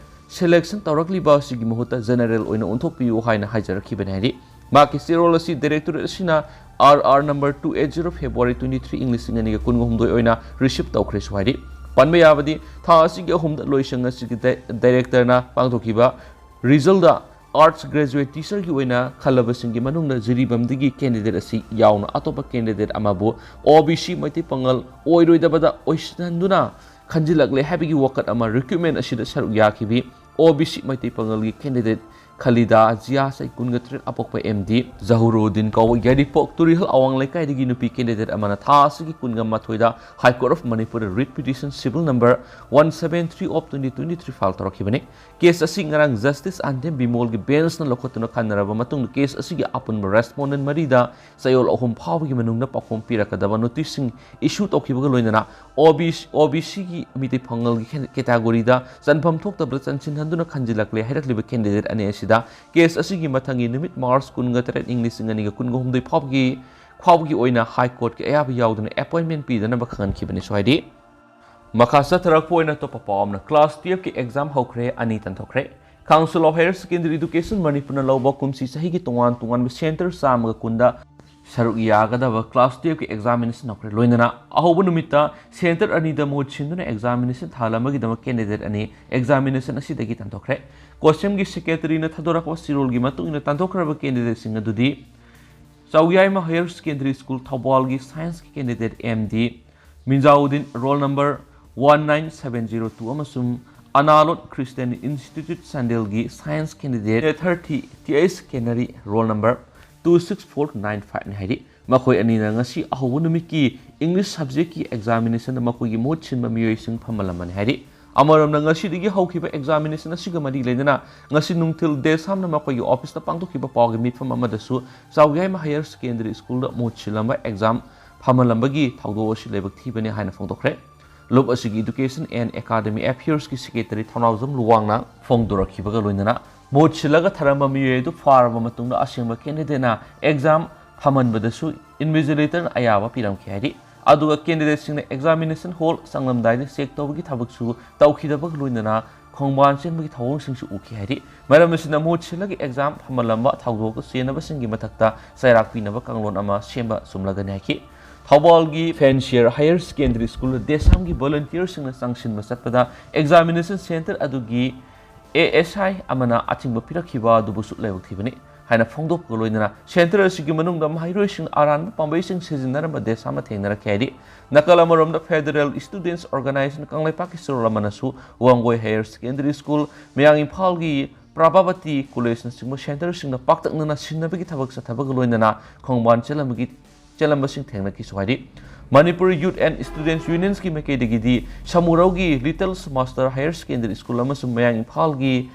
selection ꯇꯧꯔꯛꯂꯤꯕ ꯑꯁꯤꯒꯤ ꯃꯍꯨꯠꯇ general ꯑꯣꯏꯅ ꯑꯣꯟꯊꯣꯛꯄꯤꯌꯨ ꯍꯥꯏꯅ ꯍꯥꯏꯖꯔꯛꯈꯤꯕꯅꯤ ꯍꯥꯏꯔꯤ꯫ ꯃꯍꯥꯛꯀꯤ ꯆꯦꯔꯣꯜ ꯑꯁꯤ directorate ꯑꯁꯤꯅ R R number two eight zero, February twenty three, ꯏꯪ ꯂꯤꯁꯤꯡ ꯑꯅꯤꯒ ꯀꯨꯟꯒ ꯍꯨꯝꯗꯣꯏ ꯑꯣꯏꯅ receive ꯇꯧꯈ꯭ꯔꯦꯁꯨ ꯍꯥꯏꯔꯤ꯫ ꯄꯟꯕ ꯌꯥꯕꯗꯤ, ꯊꯥ ꯑꯁꯤꯒꯤ ꯑꯍꯨꯝꯗ ꯂꯣꯏꯁꯪ ꯑꯁꯤꯒꯤ di-, director ꯅ ꯄꯥꯡꯊꯣꯛꯈꯤꯕ Resultꯗ Arts graduate teacherꯒꯤ ꯑꯣꯏꯅ ꯈꯜꯂꯕꯁꯤꯡꯒꯤ ꯃꯅꯨꯡꯗ ꯖꯤꯔꯤꯕꯥꯝꯗꯒꯤ candidate ꯑꯁꯤ ꯌꯥꯎꯅ ꯑꯇꯣꯞꯄ candidate ꯑꯃꯕꯨ OBC ꯃꯩꯇꯩ ꯄꯥꯉꯜ ꯑꯣꯏꯔꯣꯏꯗꯕꯗ ꯑꯣꯏꯁꯤꯟꯍꯟꯗꯨꯅ ꯈꯟꯖꯤꯜꯂꯛꯂꯦ ꯍꯥꯏꯕꯒꯤ ꯋꯥꯀꯠ ꯑꯃ recruitment ꯑꯁꯤꯗ ꯁꯔꯨꯛ ꯌꯥꯈꯤꯕꯤ OBC ꯃꯩꯇꯩ ꯄꯥꯉꯜꯒꯤ candidate ꯈꯂꯤꯗꯥ ꯖꯤꯌꯥ, ꯆꯍꯤ ꯀꯨꯟꯒ ꯇꯔꯦꯠ, ꯑꯄꯣꯛꯄ ꯑꯦꯝ ꯗꯤ ꯖꯍꯨꯔꯨꯗꯤꯟ ꯀꯧꯕ ꯌꯥꯏꯔꯤꯄꯣꯛ ꯇꯨꯔꯤꯍꯜ ꯑꯋꯥꯡ ꯂꯩꯀꯥꯏꯗꯒꯤ ꯅꯨꯄꯤ candidate ꯑꯃꯅ ꯊꯥ ꯑꯁꯤꯒꯤ ꯀꯨꯟꯒ ꯃꯥꯊꯣꯏꯗ High Court of Manipurꯗ writ petition civil number one seven three of twenty twenty-three file ꯇꯧꯔꯛꯈꯤꯕꯅꯤ꯫ Case ꯑꯁꯤ ꯉꯔꯥꯡ Justice ꯑꯟꯗꯦꯝ ꯕꯤꯃꯣꯜꯒꯤ benchꯅ ꯂꯧꯈꯠꯇꯨꯅ ꯈꯟꯅꯔꯕ ꯃꯇꯨꯡꯗ case ꯑꯁꯤꯒꯤ ꯑꯄꯨꯟꯕ respondent ꯃꯔꯤꯗ ꯆꯌꯣꯜ ꯑꯍꯨꯝ ꯐꯥꯎꯕꯒꯤ ꯃꯅꯨꯡꯗ ꯄꯥꯎꯈꯨꯝ ꯄꯤꯔꯛꯀꯗꯕ noticeꯁꯤꯡ issue ꯇꯧꯈꯤꯕꯒ ꯂꯣꯏꯅꯅ OBC, OBCꯒꯤ ꯃꯤꯇꯩ ꯄꯥꯉꯜꯒꯤ categoryꯗ ꯆꯟꯐꯝ ꯊꯣꯛꯇꯕꯗ ꯆꯟꯁꯤꯟꯍꯟꯗꯨꯅ ꯈꯟꯖꯤꯜꯂꯛꯂꯦ ꯍꯥꯏꯔꯛꯂꯤꯕ candidate ꯑꯅꯤ ꯑꯁꯤꯗ case ꯑꯁꯤꯒꯤ ꯃꯊꯪꯒꯤ ꯅꯨꯃꯤꯠ March ꯀꯨꯟꯒ ꯇꯔꯦꯠ, ꯏꯪ ꯂꯤꯁꯤꯡ ꯑꯅꯤꯒ ꯀꯨꯟꯒ ꯍꯨꯝꯗꯣꯏ ꯐꯥꯎꯕꯒꯤ, ꯐꯥꯎꯕꯒꯤ ꯑꯣꯏꯅ High Courtꯀꯤ ꯑꯌꯥꯕ ꯌꯥꯎꯗꯅ appointment ꯄꯤꯗꯅꯕ ꯈꯪꯍꯟꯈꯤꯕꯅꯤ꯫ ꯁ꯭ꯋꯥꯏꯗꯤ ꯃꯈꯥ ꯆꯠꯊꯔꯛꯄ ꯑꯣꯏꯅ ꯑꯇꯣꯞꯄ ꯄꯥꯎ ꯑꯃꯅ, class twelveꯀꯤ exam ꯍꯧꯈ꯭ꯔꯦ, ꯑꯅꯤ ꯇꯥꯟꯊꯣꯛꯈ꯭ꯔꯦ꯫ Council of Higher Secondary Education ꯃꯅꯤꯄꯨꯔꯅ ꯂꯧꯕ ꯀꯨꯝꯁꯤ ꯆꯍꯤꯒꯤ ꯇꯣꯉꯥꯟ ꯇꯣꯉꯥꯟꯕ centre ꯆꯥꯝꯃꯒ ꯀꯨꯟꯗ ꯁꯔꯨꯛ ꯌꯥꯒꯗꯕ class twelveꯀꯤ examination ꯍꯧꯈ꯭ꯔꯦ꯫ ꯂꯣꯏꯅꯅ ꯑꯍꯧꯕ ꯅꯨꯃꯤꯠꯇ centre ꯑꯅꯤꯗ ꯃꯍꯨꯠ ꯁꯤꯟꯗꯨꯅ examination ꯊꯥꯍꯜꯂꯝꯕꯒꯤꯗꯃꯛ candidate ꯑꯅꯤ examination ꯑꯁꯤꯗꯒꯤ ꯇꯥꯟꯊꯣꯛꯈ꯭ꯔꯦ꯫ COHSEMꯒꯤ secretaryꯅ ꯊꯥꯗꯣꯔꯛꯄ ꯆꯦꯔꯣꯜꯒꯤ ꯃꯇꯨꯡ ꯏꯟꯅ ꯇꯥꯟꯊꯣꯛꯈ꯭ꯔꯕ candidateꯁꯤꯡ ꯑꯗꯨꯗꯤ ꯆꯥꯎꯌꯥꯏꯃ Higher Secondary School ꯊꯧꯕꯥꯜꯒꯤ scienceꯀꯤ candidate M D Minjauddin, roll number one nine seven zero two, ꯑꯃꯁꯨꯡ ꯑꯅꯥꯂꯣꯠ Christian Institute ꯆꯥꯟꯗꯦꯜꯒꯤ science candidate ꯊꯥꯔꯇꯤ ꯇꯤ ꯑꯩꯆ ꯀꯦꯅꯔꯤ, roll number two six four nine fiveꯅꯤ ꯍꯥꯏꯔꯤ꯫ ꯃꯈꯣꯏ ꯑꯅꯤꯅ ꯉꯁꯤ ꯑꯍꯧꯕ ꯅꯨꯃꯤꯠꯀꯤ English subjectꯀꯤ examinationꯗ ꯃꯈꯣꯏꯒꯤ ꯃꯍꯨꯠ ꯁꯤꯟꯕ ꯃꯤꯑꯣꯏꯁꯤꯡ ꯐꯝꯍꯜꯂꯝꯕꯅꯤ ꯍꯥꯏꯔꯤ꯫ ꯑꯃꯔꯣꯝꯗ, ꯉꯁꯤꯗꯒꯤ ꯍꯧꯈꯤꯕ examination ꯑꯁꯤꯒ ꯃꯔꯤ ꯂꯩꯅꯅ ꯉꯁꯤ ꯅꯨꯡꯊꯤꯜ ꯗꯦꯁꯥꯝꯅ ꯃꯈꯣꯏꯒꯤ officeꯇ ꯄꯥꯡꯊꯣꯛꯈꯤꯕ ꯄꯥꯎꯒꯤ ꯃꯤꯐꯝ ꯑꯃꯗꯁꯨ ꯆꯥꯎꯌꯥꯏꯃ Higher Secondary Schoolꯗ ꯃꯍꯨꯠ ꯁꯤꯜꯂꯝꯕ exam ꯐꯝꯍꯜꯂꯝꯕꯒꯤ ꯊꯧꯗꯣꯛ ꯑꯁꯤ ꯂꯥꯏꯕꯛ ꯊꯤꯕꯅꯤ ꯍꯥꯏꯅ ꯐꯣꯡꯗꯣꯛꯈ꯭ꯔꯦ꯫ ꯂꯨꯞ ꯑꯁꯤꯒꯤ Education and Academy Affairsꯀꯤ secretaryꯒꯤ ꯊꯧꯅꯥꯎꯖꯝ ꯂꯨꯋꯥꯡꯅ ꯐꯣꯡꯗꯣꯔꯛꯈꯤꯕꯒ ꯂꯣꯏꯅꯅ ꯃꯍꯨꯠ ꯁꯤꯜꯂꯒ ꯊꯔꯝꯕ ꯃꯤꯑꯣꯏ ꯑꯗꯨ ꯐꯥꯔꯕ ꯃꯇꯨꯡꯗ ꯑꯁꯦꯡꯕ candidateꯅ exam ꯐꯝꯍꯟꯕꯗꯁꯨ invigilatorꯅ ꯑꯌꯥꯕ ꯄꯤꯔꯝꯈꯤ ꯍꯥꯏꯔꯤ꯫ ꯑꯗꯨꯒ candidateꯁꯤꯡꯅ examination hall ꯆꯪꯂꯝꯗꯥꯏꯗ check ꯇꯧꯕꯒꯤ ꯊꯕꯛꯁꯨ ꯇꯧꯈꯤꯗꯕꯒ ꯂꯣꯏꯅꯅ ꯈꯣꯡꯕꯥꯟ ꯆꯦꯟꯕꯒꯤ ꯊꯧꯑꯣꯡꯁꯤꯡꯁꯨ ꯎꯈꯤ ꯍꯥꯏꯔꯤ꯫ ꯃꯔꯝ ꯑꯁꯤꯅ ꯃꯍꯨꯠ ꯁꯤꯜꯂꯒ exam ꯐꯝꯍꯜꯂꯝꯕ ꯊꯧꯗꯣꯛꯇ ꯆꯦꯟꯅꯕꯁꯤꯡꯒꯤ ꯃꯊꯛꯇ ꯆꯩꯔꯥꯛ ꯄꯤꯅꯕ ꯀꯥꯡꯂꯣꯟ ꯑꯃ ꯁꯦꯝꯕ ꯆꯨꯝꯂꯒꯅꯤ ꯍꯥꯏꯈꯤ꯫ ꯊꯧꯕꯥꯜꯒꯤ Fancier Higher Secondary Schoolꯗ ꯗꯦꯁꯥꯝꯒꯤ volunteerꯁꯤꯡꯅ ꯆꯪꯁꯤꯟꯕ ꯆꯠꯄꯗ examination centre ꯑꯗꯨꯒꯤ ꯑꯦ ꯑꯦꯁ ꯑꯥꯏ ꯑꯃꯅ ꯑꯊꯤꯡꯕ ꯄꯤꯔꯛꯈꯤꯕ ꯑꯗꯨꯕꯨꯁꯨ ꯂꯥꯏꯕꯛ ꯊꯤꯕꯅꯤ ꯍꯥꯏꯅ ꯐꯣꯡꯗꯣꯛꯄꯒ ꯂꯣꯏꯅꯅ ꯁꯦꯟꯇꯔ ꯑꯁꯤꯒꯤ ꯃꯅꯨꯡꯗ ꯃꯍꯩꯔꯣꯏꯁꯤꯡꯅ ꯑꯔꯥꯟꯕ ꯄꯥꯝꯕꯩꯁꯤꯡ ꯁꯤꯖꯤꯟꯅꯔꯝꯕ ꯗꯦꯁ ꯑꯃ ꯊꯦꯡꯅꯔꯛꯈꯤ ꯍꯥꯏꯔꯤ꯫ ꯅꯥꯀꯜ ꯑꯃꯔꯣꯝꯗ, Federal Students Organisation ꯀꯪꯂꯩꯄꯥꯛꯀꯤ ꯆꯦꯔꯣꯜ ꯑꯃꯅꯁꯨ ꯋꯥꯡꯒꯣꯏ Higher Secondary School, ꯃꯌꯥꯡ ꯏꯝꯐꯥꯜꯒꯤ ꯄ꯭ꯔꯚꯥꯕꯇꯤ ꯀꯣꯂꯦꯖꯅꯆꯤꯡꯕ ꯁꯦꯟꯇꯔꯁꯤꯡꯗ ꯄꯥꯛꯇꯛꯅꯅ ꯁꯤꯟꯅꯕꯒꯤ ꯊꯕꯛ ꯆꯠꯊꯕꯒ ꯂꯣꯏꯅꯅ ꯈꯣꯡꯕꯥꯟ ꯆꯦꯜꯂꯝꯕꯒꯤ, ꯆꯦꯜꯂꯝꯕꯁꯤꯡ ꯊꯦꯡꯅꯈꯤꯁꯨ ꯍꯥꯏꯔꯤ꯫ Manipur Youth and Students Unionsꯀꯤ ꯃꯥꯏꯀꯩꯗꯒꯤꯗꯤ ꯁꯃꯨꯔꯧꯒꯤ Little Master Higher Secondary School ꯑꯃꯁꯨꯡ ꯃꯌꯥꯡ ꯏꯝꯐꯥꯜꯒꯤ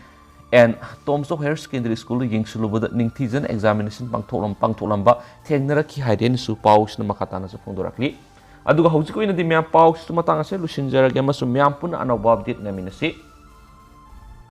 ꯑꯦꯟ ꯇꯣꯝꯁ ꯑꯣꯐ Higher Secondary School ꯌꯦꯡꯁꯤꯜꯂꯨꯕꯗ ꯅꯤꯡꯊꯤꯖꯅ examination ꯄꯥꯡꯊꯣꯛꯂꯝ-, ꯄꯥꯡꯊꯣꯛꯂꯝꯕ ꯊꯦꯡꯅꯔꯛꯈꯤ ꯍꯥꯏꯔꯦꯅꯁꯨ ꯄꯥꯎꯁꯤꯅ ꯃꯈꯥ ꯇꯥꯅꯁꯨ ꯐꯣꯡꯗꯣꯔꯛꯂꯤ꯫ ꯑꯗꯨꯒ ꯍꯧꯖꯤꯛ ꯑꯣꯏꯅꯗꯤ ꯃꯌꯥꯝ ꯄꯥꯎꯁꯤꯁꯨ ꯃꯇꯥꯡ ꯑꯁꯤꯗ ꯂꯣꯏꯁꯤꯟꯖꯔꯒꯦ ꯑꯃꯁꯨꯡ ꯃꯌꯥꯝ ꯄꯨꯟꯅ ꯑꯅꯧꯕ update ꯅꯩꯃꯤꯟꯅꯁꯤ꯫